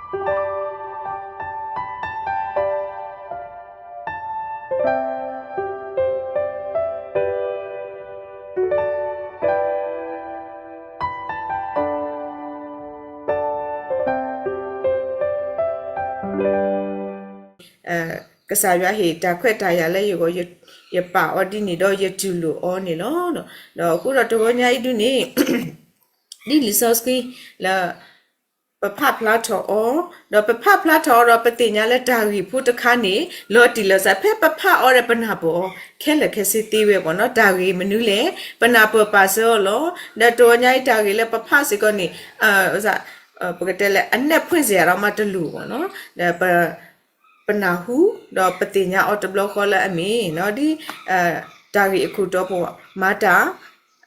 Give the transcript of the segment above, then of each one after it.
ကစၢ်ယွၤဟ့ၣ် တၢ်ခွဲးတၢ်ယာ်လၢယဂီၢ်, ယပာ်အီၤဒ်န့ၣ်ဒီး ယတူၢ်လိာ်အီၤန့ၣ်လီၤ. ဒီးအဃိဒီးတဂီၤညါအံၤဒုန့ၣ် ဒ်လံာ်စီဆှံလၢ ပဖးဖျါထီၣ်အီၤ, ဒီးပဖးဖျါထီၣ်အီၤဒီး ပသ့ၣ်ညါလၢတၢ်ဂ့ၢ်ဖိတခါန့ၣ် လီၤတံၢ်လီၤဆဲး ဖဲပဖးအီၤဒီး ပနၢ်ပၢၢ်အီၤ ခဲလၢာ်ခဲဆ့သ့ဝဲဘၣ်နီၤ. တၢ်ဂ့ၢ်မနုၤလဲၣ်, ပနၢ်ပၢၢ်ပာ်စၢၤအီၤလီၤ. ဒီးတဂီၤညါအံၤတၢ်ဂ့ၢ်လၢပဖးစ့ၢ်ကီးန့ၣ် ပကတဲလၢ အနက်ဖွင့်စရာဒီးမးတလိၣ်ဘၣ်နီၤ. ဒီးပ ပနၢ်ဟူ ဒီးပသ့ၣ်ညါအီၤတဘျီဃီလၢအမ့ၢ်နီၤ ဒ် တၢ်ဂ့ၢ်အခိၣ်တီပူၤ မၤတၢ်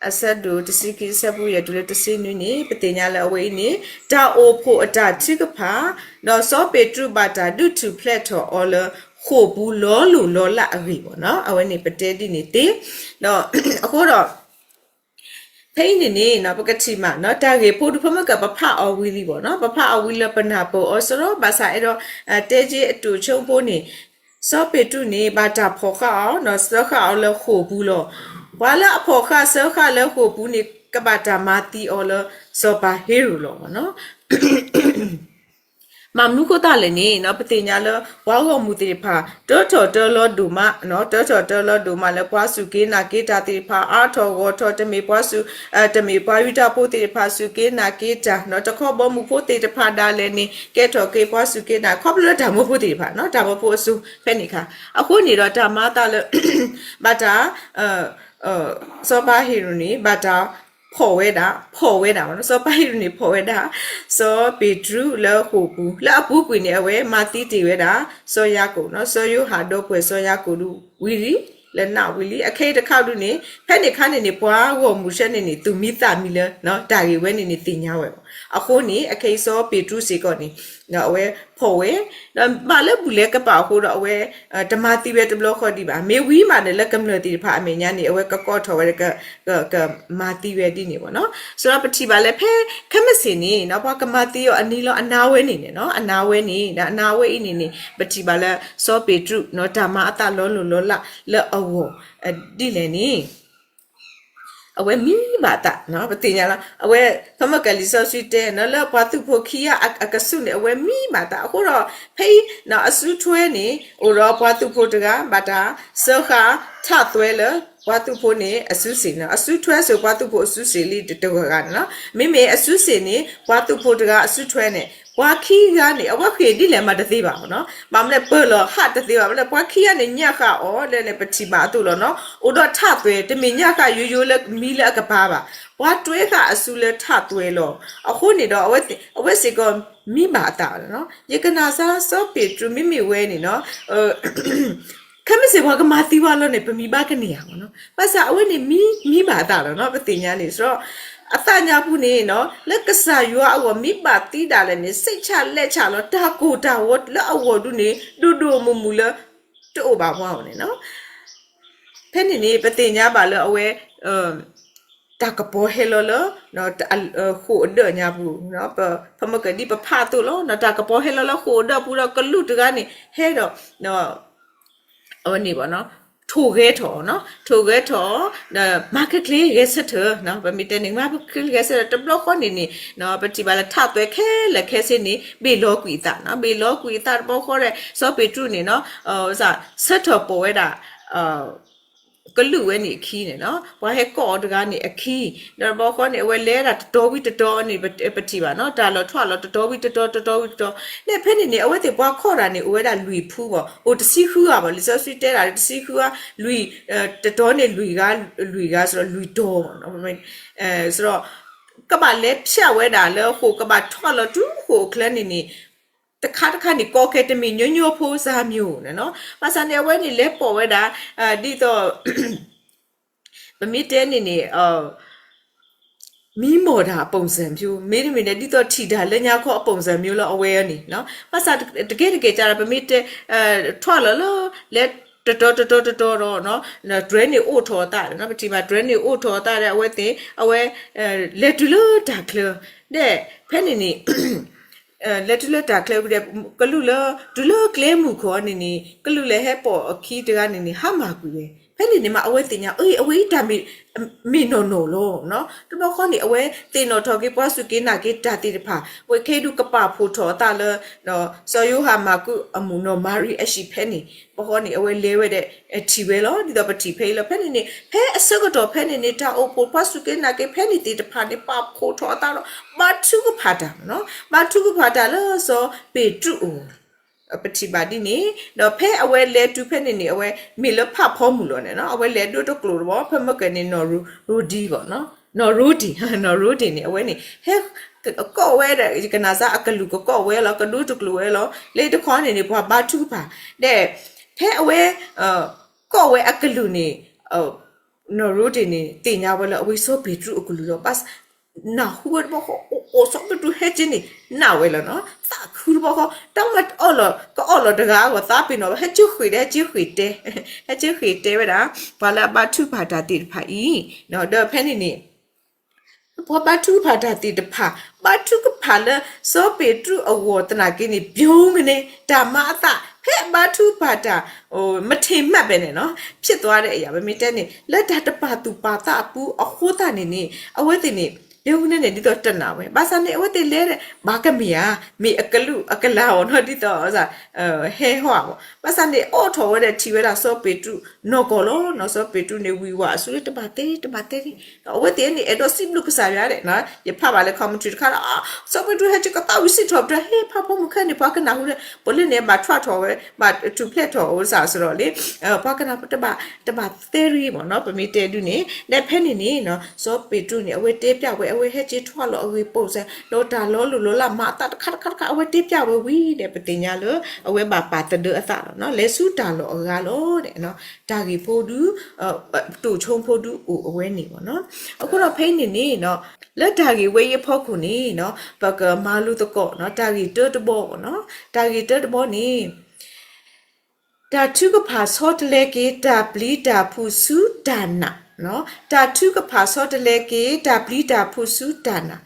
အဆၢဒိၣ်တဆံခံ အဆၢဖိယဲၢ်တုၤလၢတဆံနွံန့ၣ် ပသ့ၣ်ညါလၢအဝဲအံၤန့ၣ် တၢ်အိၣ်ဖှိၣ်အတၢ်ထုကဖၣ်, ဒီးစီၤပ့းတရူးဘၣ်တၢ်ဒုးထူၣ်ဖျဲးထီၣ်အီၤလၢ ဃိာ်ပူၤလီၤလိၢ်လီၤလးအဂ့ၢ်ဘၣ်နီၤ. အဝဲန့ၣ်ပတဲဒ်န့ၣ်သ့. ဒီးအဃိဒီး ဖဲအံၤန့ၣ်န့ၣ် ပကထံၣ်မးနီၤ တၢ်ဂ့ၢ်ဖိဒုး ဖဲမ့ၢ်ကပဖးအီၤဝံၤလံဘၣ်နီၤ, ပဖးအီၤဝံၤလၢပနၢ်ပၢၢ်အီၤစ့ၢ်ကီး ဘၣ်ဆၣ်အဲၣ်ဒိး တဲက့ၤအတိၢ်ဆိဖိန့ၣ် စီၤပ့းတရူးန့ၣ် ဘၣ်တၢ်ဖီၣ်ဃာ်အီၤ ဒီးစၢဃာ်အီၤလၢဃိာ်ပူၤလီၤ. ပှၤလၢအဖီၣ်ဃာ်စၢဃာ်လၢဃိာ်ပူၤန့ၣ် ကဘၣ်တၢ်မၤသံအီၤလၢစီၤပၤဟ့ၤရိာ်လီၤနီၤ. မ့ၢ်မနုၤဃိသတးလဲၣ်န့ၣ် ပသ့ၣ်ညါလၢပှၤဂီၢ်မုၢ်သ့ၣ်တဖၣ် တၢထီၣ်တၢလီၤဒိၣ်မး, တၢထီၣ်တၢလီၤဒိၣ်မးလၢပှၤစူၢ်က့ၤနာ်က့ၤတၢ်သ့ၣ်တဖၣ် အါထီၣ်ဂီၢ်ထီၣ် တမ့ၢ်ပှၤစူၢ်, တမ့ၢ်ပှၤယူဒၤဖိသ့ၣ်တဖၣ် စူၢ်က့ၤနာ်က့ၤတၢ်, တခီဘီမုၢ်ဖိသ့ၣ်တဖၣ်ဒၣ်လဲာ်န့ၣ် ကဲထီၣ်က့ၤပှၤစူၢ်က့ၤနာ် ခီဖျိလၢတၢ်မၢဖိသ့ၣ်တဖၣ်, တၢ်မၢဖိအစိၤဖဲန့ၣ်အခါ, အဃိန့ၣ်ဒီးတၢ်မၤအသးလၢ ဘၣ်တၢ် စီၤပၤဟ့ၤရိာ်န့ၣ် ဘၣ်တၢ်ဖီၣ်ဝဲဒၣ်, ဖီၣ်ဝဲဒၣ်, စီၤပၤဟ့ၤရိာ်န့ၣ်ဖီၣ်ဝဲဒၣ် စီၤပ့းတရူးလၢဃိာ်ပူၤ, လၢအပူၤကွံာ်န့ၣ် အဝဲမၤသံတ့ၢ်ဝဲဒၣ် စီၤယၤကိာ်နီၤ, စီၤယိၤဟၣ်ဒီပုၢ်ဝဲၢ်စီၤယၤကိာ်ဒုးဝံၤလံ, လၢနးဝံၤလံ, အခဲအံၤတခါဒုးန့ၣ် ဖဲန့ၣ်အခါန့ၣ်န့ၣ် ပှၤဂီၢ်မုၢ်ဆဲန့ၣ်န့ၣ် သူၣ်မံသးမံလၢ တၢ်ဂ့ၢ်ဝဲန့ၣ်န့ၣ်သ့ၣ်ညါဝဲဘၣ်. အဃိန့ၣ် အခဲအံၤစီၤပ့းတရူးစ့ၢ်ကီးန့ၣ် အဝဲဖီၣ်ဝဲ ဒီးဘၣ်လၢဘူၣ်လဲၤကပာ်အဃိဒီး အဝဲ တမၤသံဝဲတဘျီဃီဒံးဘၣ်. မ့ၢ်ဝံၤမးဒီးလၢကမျၢၢ်သ့ၣ်တဖၣ်အမဲာ်ညါန့ၣ် အဝဲကကိးထီၣ်ဝဲဒီး ကမၤသံဝဲဒ်န့ၣ်ဘၣ်နီၤ. ဆိုတော့ ပထံၣ်ဘၣ်လၢဖဲ ခဲမုၢ်ဆ့ၣ်န့ၣ် ပှၤကမၤသံအီၤအနံၤလီၤ အနၤဝဲန့ၣ်န့ၣ်နီၤ, အနၤဝဲန့ၣ် ဒီးအနၤဝဲအံၤန့ၣ်န့ၣ် ပထံၣ်ဘၣ်လၢစီၤပ့းတရူး တၢ်မၤအသးလီၤလိၢ်လီၤလးလၢအဂီၢ် ဒ်လဲၣ်န့ၣ် အဝဲမံဘၣ်သး, ပသ့ၣ်ညါလီၤ. အဝဲ ဖဲမ့ၢ်ကလံာ်စီဆှံတဲနီၤ လၢပှၤသုးဖိခံဂၤအကဆူးန့ၣ် အဝဲမံဘၣ်သး. အဃိဒီး ဖဲအံၤ အစုထွဲန့ၣ် အိၣ်ဒီးပှၤသုးဖိတဂၤ ဘၣ်တၢ်စၢဃာ်ထးသွဲလၢ ပှၤသုးဖိန့ၣ် အစုစ့ၣ်န့ၣ် အစုထွဲစ့ၢ် ပှၤသုးဖိအစုစ့ၣ်လံတဂၤဂၤန့ၣ်လီၤ. မ့မ့ၢ်အစုစ့ၣ်န့ၣ် ပှၤသုးဖိတဂၤအစုထွဲန့ၣ် ပှၤခံဂၤန့ၣ် အဝဲဃ့ၢ်ဒ်လဲၣ်မးတသ့ဘၣ်နီၤ. ဘၣ်မနုၤလဲၣ် ပၢၢ်လီၤဟးတသ့ဘၣ်. မနုၤလဲၣ် ပှၤခံဂၤန့ၣ် ညၣ်ဃာ်အီၤလၢန့ၣ် ပထံၣ်ဘၣ်အသိးလီၤနီၤ. အိၣ်ဒီးထးသွဲ တမ့ၢ်ညၣ်ဃာ်ယိယိလၢမံလၢအကပၤဘၣ်. ပှၤတွဲဃာ်အစုလၢထးသွဲလီၤ. အဃိန့ၣ်ဒီး အဝဲစ့ၢ်ကီးမံဘၣ်အသးလီၤ. ယကနၣ်စၢ်စီၤပ့းတရူးမ့မ့ၢ်ဝဲန့ၣ်နီၤ ခဲမုၢ်ဆ့ၣ်ပှၤကမၤသံဝဲလီၤန့ၣ် ပမံဘၣ်ကန့ၢ်ဧါနီၤ. ဘၣ်ဆၣ်အဝဲန့ၣ်မံ မံဘၣ်အသးလီၤနီၤ ပသ့ၣ်ညါန့ၣ် ဆိုတော့ အသးညါပူၤန့ၣ်နီၤ လၢကစၢ်ယွၤအဂီၢ်မံဘၣ်သံဒၣ်လဲာ်န့ၣ် စိတ်ချလက်ချလီၤ. တၢ်ကိၢ်တၢ်ဂီၤလၢအဂီၢ်ဒုးန့ၣ် ဒိၣ်ဒိၣ်မုၢ်မုၢ်လၢ တအိၣ်ဘၣ်ဝဲန့ၣ်နီၤ. ဖဲန့ၣ်န့ၣ် ပသ့ၣ်ညါဘၣ်လၢအဝဲ တၢ်ကပီၤဟဲလီၤလၢ ဃိာ်အဒၢးညါပူၤ ပမ့ၢ်ကဒ်ပဖးအသိးလီၤ. တၢ်ကပီၤဟဲလီၤလၢဃိာ်အဒၢးပူၤဒီး ကလူးတဂၤန့ၣ် ဟဲဒီး အဝဲန့ၣ်ဘၣ်နီၤ ထိၣ်ဂဲၤထီၣ်နီၤ ထိၣ်ဂဲၤထီၣ် ဒီးမၤချ့ချ့ဂဲၤဆၢထၢၣ် ပမ့ၢ်တဲန့ၣ် မၤချ့ချ့ဂဲၤဆၢထၢၣ် တဘျီဃီန့ၣ်န့ၣ် ပထံၣ်ဘၣ်လၢထးသွဲခဲလၢာ်ခဲဆ့န့ၣ် ဘ့ၣ်လီၤကွံာ်အသးနီၤ ဘ့ၣ်လီၤကွံာ်အသးတဘျီဃီဒီး စီၤပ့းတရူးန့ၣ်နီၤ ဆၢထၢၣ်ပိာ်ဝဲဒၣ် ကလူးဝဲန့ၣ်အခံန့ၣ်နီၤ ပှၤဟဲကိးအီၤတဂၤန့ၣ်အခံ ဒီးတဘျီဃီန့ၣ် အဝဲလဲၤဒၣ်တတီၤဝံၤတတီၤန့ၣ် ပထံၣ်ဘၣ်နီၤ တၢ်လီၤထွဲလီၤတတီၤဝံၤတတီၤ တတီၤဝံၤတတီၤ န့ၣ်ဖဲန့ၣ်န့ၣ် အဝဲသ့ၣ်ပှၤခီၣ်တၢ်န့ၣ် အိၣ်ဝဲဒၣ်လွံၢ်ဖုဘၣ် အိၣ်တဆံဃုဂၤဘၣ် လံာ်စီဆှံတဲဒၣ်တဆံဃုဂၤ လွံၢ် တတီၤန့ၣ်လွံၢ်ဂၤ လွံၢ်ဂၤ ဆိုတော့ လွံၢ်တီၤဘၣ် ဆိုတော့ ကဘၣ်လဲၤဖျဲးဝဲဒၣ်လၢဃိာ် ကဘၣ်ထီၣ်လီၤတုၤဃိာ်အချၢန့ၣ်န့ၣ် တခါတခါန့ၣ် ကီခဲတမ့ၢ်ညီညီဖိစၢ်မျိၤန့ၣ်နီၤ ဘၣ်ဆၣ်န့ၣ် အဝဲန့ၣ်လဲၤပိာ်ဝဲဒၣ် ဒ်သိး ပမ့ၢ်တဲန့ၣ်န့ၣ် မံမီၢ်တၢ်အပုံစံမျိုး မ့တမ့ၢ်န့ၣ် ဒ်သိးထံၣ်တၢ်လၢညါခီအပုံစံမျိုးလၢအဝဲန့ၣ် ဘၣ်ဆၣ်တကဲတကဲးကၢ်ဒီး ပမ့ၢ်တဲ ထွဲလီၤလၢ လဲၤတတီၤတတီၤတတီၤဒီး ဒြဲန့ၣ်အိၣ်ထီၣ်အသး ပထံၣ်ဘၣ်ဒြဲန့ၣ်အိၣ်ထီၣ်အသးဒီး အဝဲသ့ၣ် အဝဲ လဲၤတုၤလၢတၢ်ချၢ ဒီး ဖဲန့ၣ်န့ၣ် လဲၤတုၤလၢတၢ်ချၢဝံၤဒီး ကလူးလၢ တုၤလၢကျဲမုၢ်ခိၣ်အီၤန့ၣ်န့ၣ် ကလူးလၢဟဲပိာ်အခံတဂၤန့ၣ်န့ၣ် ဟါမၢ်ကွံာ်ဝဲ, ဖဲန့ၣ်န့ၣ်မး အဝဲသ့ၣ်ညါ အ့ အဝဲအံၤတၢ်မ့ၢ် မ့ၢ်နီၢ်နီၢ်လီၤ. တဘျီဃီန့ၣ် အဝဲသ့ၣ်နီၣ်ထီၣ်က့ၤပှၤစူၢ်က့ၤနာ်က့ၤတၢ်သ့ၣ်တဖၣ် ဝဲခဲဒုးကပာ်ဖှိၣ်ထီၣ်အသးလၢ စီၤယိၤဟၣ်မၢ်ကူးအမုၣ်နီၢ်မၤရံအဟံၣ်ဖဲန့ၣ် ဘၣ်ဃီန့ၣ် အဝဲလဲၤဝဲဒီး ထံၣ်ဝဲလီၤ. ဒ်သိးပထံၣ်ဖဲအံၤလီၤ. ဖဲန့ၣ်န့ၣ် ဖဲအဆၢကတီၢ်ဖဲန့ၣ်န့ၣ် တၢ်အိၣ်ဖှိၣ်ပှၤစူၢ်က့ၤနာ်က့ၤဖဲန့ၣ်သ့ၣ်တဖၣ်န့ၣ် ပာ်ဖှိၣ်ထီၣ်အသးဒီး ဘါထုကဖၣ်တၢ်, ဘါထုကဖၣ်တၢ်လၢစီၤပ့းတရူးအဂီၢ် ပထံၣ်ဘၣ်ဒ်န့ၣ် ဒီးဖဲအဝဲလဲၤတုၤဖဲန့ၣ်န့ၣ် အဝဲမ့ၢ်လၢဖးဖီမုၢ်လီၤန့ၣ် အဝဲလဲၤဒိတကျိာ်တဘျီ ဖဲမ့ၢ်ကဲန့ၣ် နီၢ်ရိဒံဂီၢ် နီၢ်ရိဒံ နီၢ်ရိဒံန့ၣ် အဝဲန့ၣ် ဟဲ ကိးဝဲဒီး ယကနၣ်စါအကလုၢ်ကကိးဝဲလီၤ ကဒိတကျိာ်ဝဲလီၤ လၢတခီန့ၣ်န့ၣ် ပှၤဘါထုကဖၣ် ဒီး ဖဲအဝဲ ကိးဝဲအကလုၢ်န့ၣ် နီၢ်ရိဒံန့ၣ် သ့ၣ်ညါဝဲလၢအဝဲစီၤပ့းတရူးအကလုၢ်လီၤ. ဘၣ်ဆၣ် နၢ်ဟူဝဲတဘျီဃီ အိၣ်အိၣ်စီၤပ့းတရူးဟဲက့ၤန့ၣ် နာ်ဝဲလီၤနီၤ သးခုတဘျီဃီ တၢ်မၤအီၣ်လီၤ ကအီၣ်လီၤတဂၤအဂီၢ်သးပ့ၤနီၣ် ဟဲက့ၤဃ့ၢ်တဲ ဟဲက့ၤဃ့ၢ်တဲ ဟဲက့ၤဃ့ၢ်တဲဝဲဒၣ် ပှၤလၢအဘါထုကဖၣ်တၢ်သ့ၣ်တဖၣ်အံၤ ဒီးဖဲန့ၣ်န့ၣ် ပှၤဘါထုကဖၣ်တၢ်သ့ၣ်တဖၣ် ဘါထုကဖၣ်လၢစီၤပ့းတရူးအဂီၢ်သနာ်က့န့ၣ် ပျိုးကန့ၣ် တၢ်မၤအသး ဖဲအဘါထုကဖၣ်တၢ် မထံးမးဘဲန့ၣ်နီၤ ဖြစ်သွားတဲ့အရာ ပမ့ၢ်တဲန့ၣ် လၢတၢ်တပာ်သူၣ်ပာ်သးအပူၤအဃိသတးန့ၣ်န့ၣ် အဝဲသ့ၣ်န့ၣ် ပျိုးကန့ၣ်န့ၣ် ဒ်သိးတနာ်ဝဲ ဘၣ်ဆၣ်န့ၣ် အဝဲသ့ၣ်လဲၤဒီး ဘၣ်ကမ့ၢ်ဧါ မ့ၢ်အကလုာ်အကလၤအီၤနီၤ ဒ်သိး ဟဲဟီၣ်ဘၣ် ဘၣ်ဆၣ်န့ၣ် အိးထီၣ်ဝဲဒီးထံၣ်ဝဲဒၣ်စီၤပ့းတရူးနီၢ်ကီၢ်လီၤနီၤ စီၤပ့းတရူးန့ၣ် ဝံၢ်ဝးအစုလၢတဘၣ်သ့ တဘၣ်သ့ အဝဲသ့ၣ်န့ၣ် အဲၣ်ဒိးစံးဘျုးကစၢ်ယွၤဒီး ယဖးဘၣ်လၢ commentary တခါဒီး စီၤပ့းတရူးဟဲက့ၤကသးဝံၣ်စံးထီၣ်ပတြၢၤ ဟ့ၣ်ဖးဖီမုၢ်ခဲန့ၣ် ပှၤကနၢ်ဟူဒီး ပှၤလၢန့ၣ် ဘၣ်ထွးထီၣ်ဝဲ ဘၣ်ထူၣ်ဖျဲးထီၣ်ဝဲစ့ၢ်ကီးလံ ပှၤကနၢ်ဟူတဘၣ် တဘၣ်သ့ရံမ့ၢ်နီၤ ပမ့ၢ်တဲဒုးန့ၣ် ဒီးဖဲန့ၣ်န့ၣ် စီၤပ့းတရူးန့ၣ် အဝဲတဲပျၢ်ဝဲ အဝဲဟဲက့ၤထွးလီၤအဂ့ၢ်ပိာ်စၢၤ ဒီးတၢ်လီၤလိၢ်လီၤလးမၤအသးတခါတခါတခါ အဝဲတဲပျၢ်ဝဲဝံၤဒီး ပသ့ၣ်ညါလၢ အဝဲဘၣ်ပာ်သဒၢအသးလီၤ လဲၤဆူတၢ်လီၢ်အဂၤလီၤ တၢ်ဂ့ၢ်ဖိဒုး တိာ်ဆိဖိဒုးအိၣ်အဝဲန့ၣ်မ့ၢ်နီၤ အဃိဒီးဖဲအံၤန့ၣ်န့ၣ် လၢတၢ်ဂ့ၢ်ဝဲအံၤအဖီခိၣ်န့ၣ် ပကမၤလိသကိး တၢ်ဂ့ၢ်တၢတဘီမ့ၢ်နီၤ တၢ်ဂ့ၢ်တၢတဘီန့ၣ် တၢ်ထုကဖၣ်ဆီတလဲက့ၤ တၢ်ပျံၤတၢ်ဖုးဆူတၢ်နာ် တၢ်ထုကဖၣ်ဆီတလဲက့ၤ တၢ်ပျံၤတၢ်ဖုးဆူတၢ်နာ်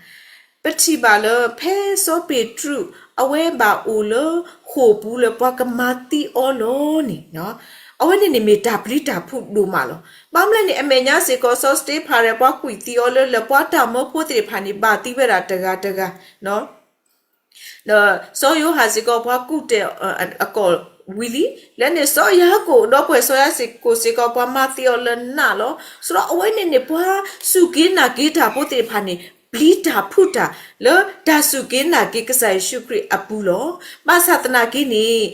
ပထံၣ်ဘၣ်လၢဖဲစီၤပ့းတရူး အဝဲဘၣ်အိၣ်လၢဃိာ်ပူၤလၢပှၤကမၤသံအီၤလီၤန့ၣ် အဝဲန့ၣ်န့ၣ်မ့ၢ်တၢ်ပျံၤတၢ်ဖုးဒိၣ်မးလီၤ. ဘၣ်မနုၤလဲၣ်န့ၣ် အမဲာ်ညါစ့ၢ်ကီး စီၤစတ့ဖၣ်ဒီး ပှၤကွံာ်သံအီၤလၢလၢၢ် ပှၤတၢ်မၢဖိသ့ၣ်တဖၣ်န့ၣ် ဘၣ်သံဝဲဒၣ်တဂၤတဂၤ ဒီးစီၤယိၤဟၣ်စ့ၢ်ကီး ပှၤကူၣ်တဲာ်အကီၢ်ဝံၤလံ, လၢန့ၣ် စီၤယၤကိာ် ဒီပုၢ်ဝဲၢ်စီၤယၤကိာ်စ့ၢ်ကီး ပှၤမၤသံအီၤလၢနးလီၤ. ဆိုတော့ အဝဲန့ၣ်န့ၣ် ပှၤစူၢ်က့ၤနာ်က့ၤတၢ်ဖိသ့ၣ်တဖၣ်န့ၣ် ပျံၤတၢ်ဖုးတၢ် လၢတၢ်စူၢ်က့ၤနာ်က့ၤကစၢ်ယ့ၣ်ၡူးခရံာ်အပူၤလီၤ. ဘၣ်ဆၣ်သနာ်က့န့ၣ်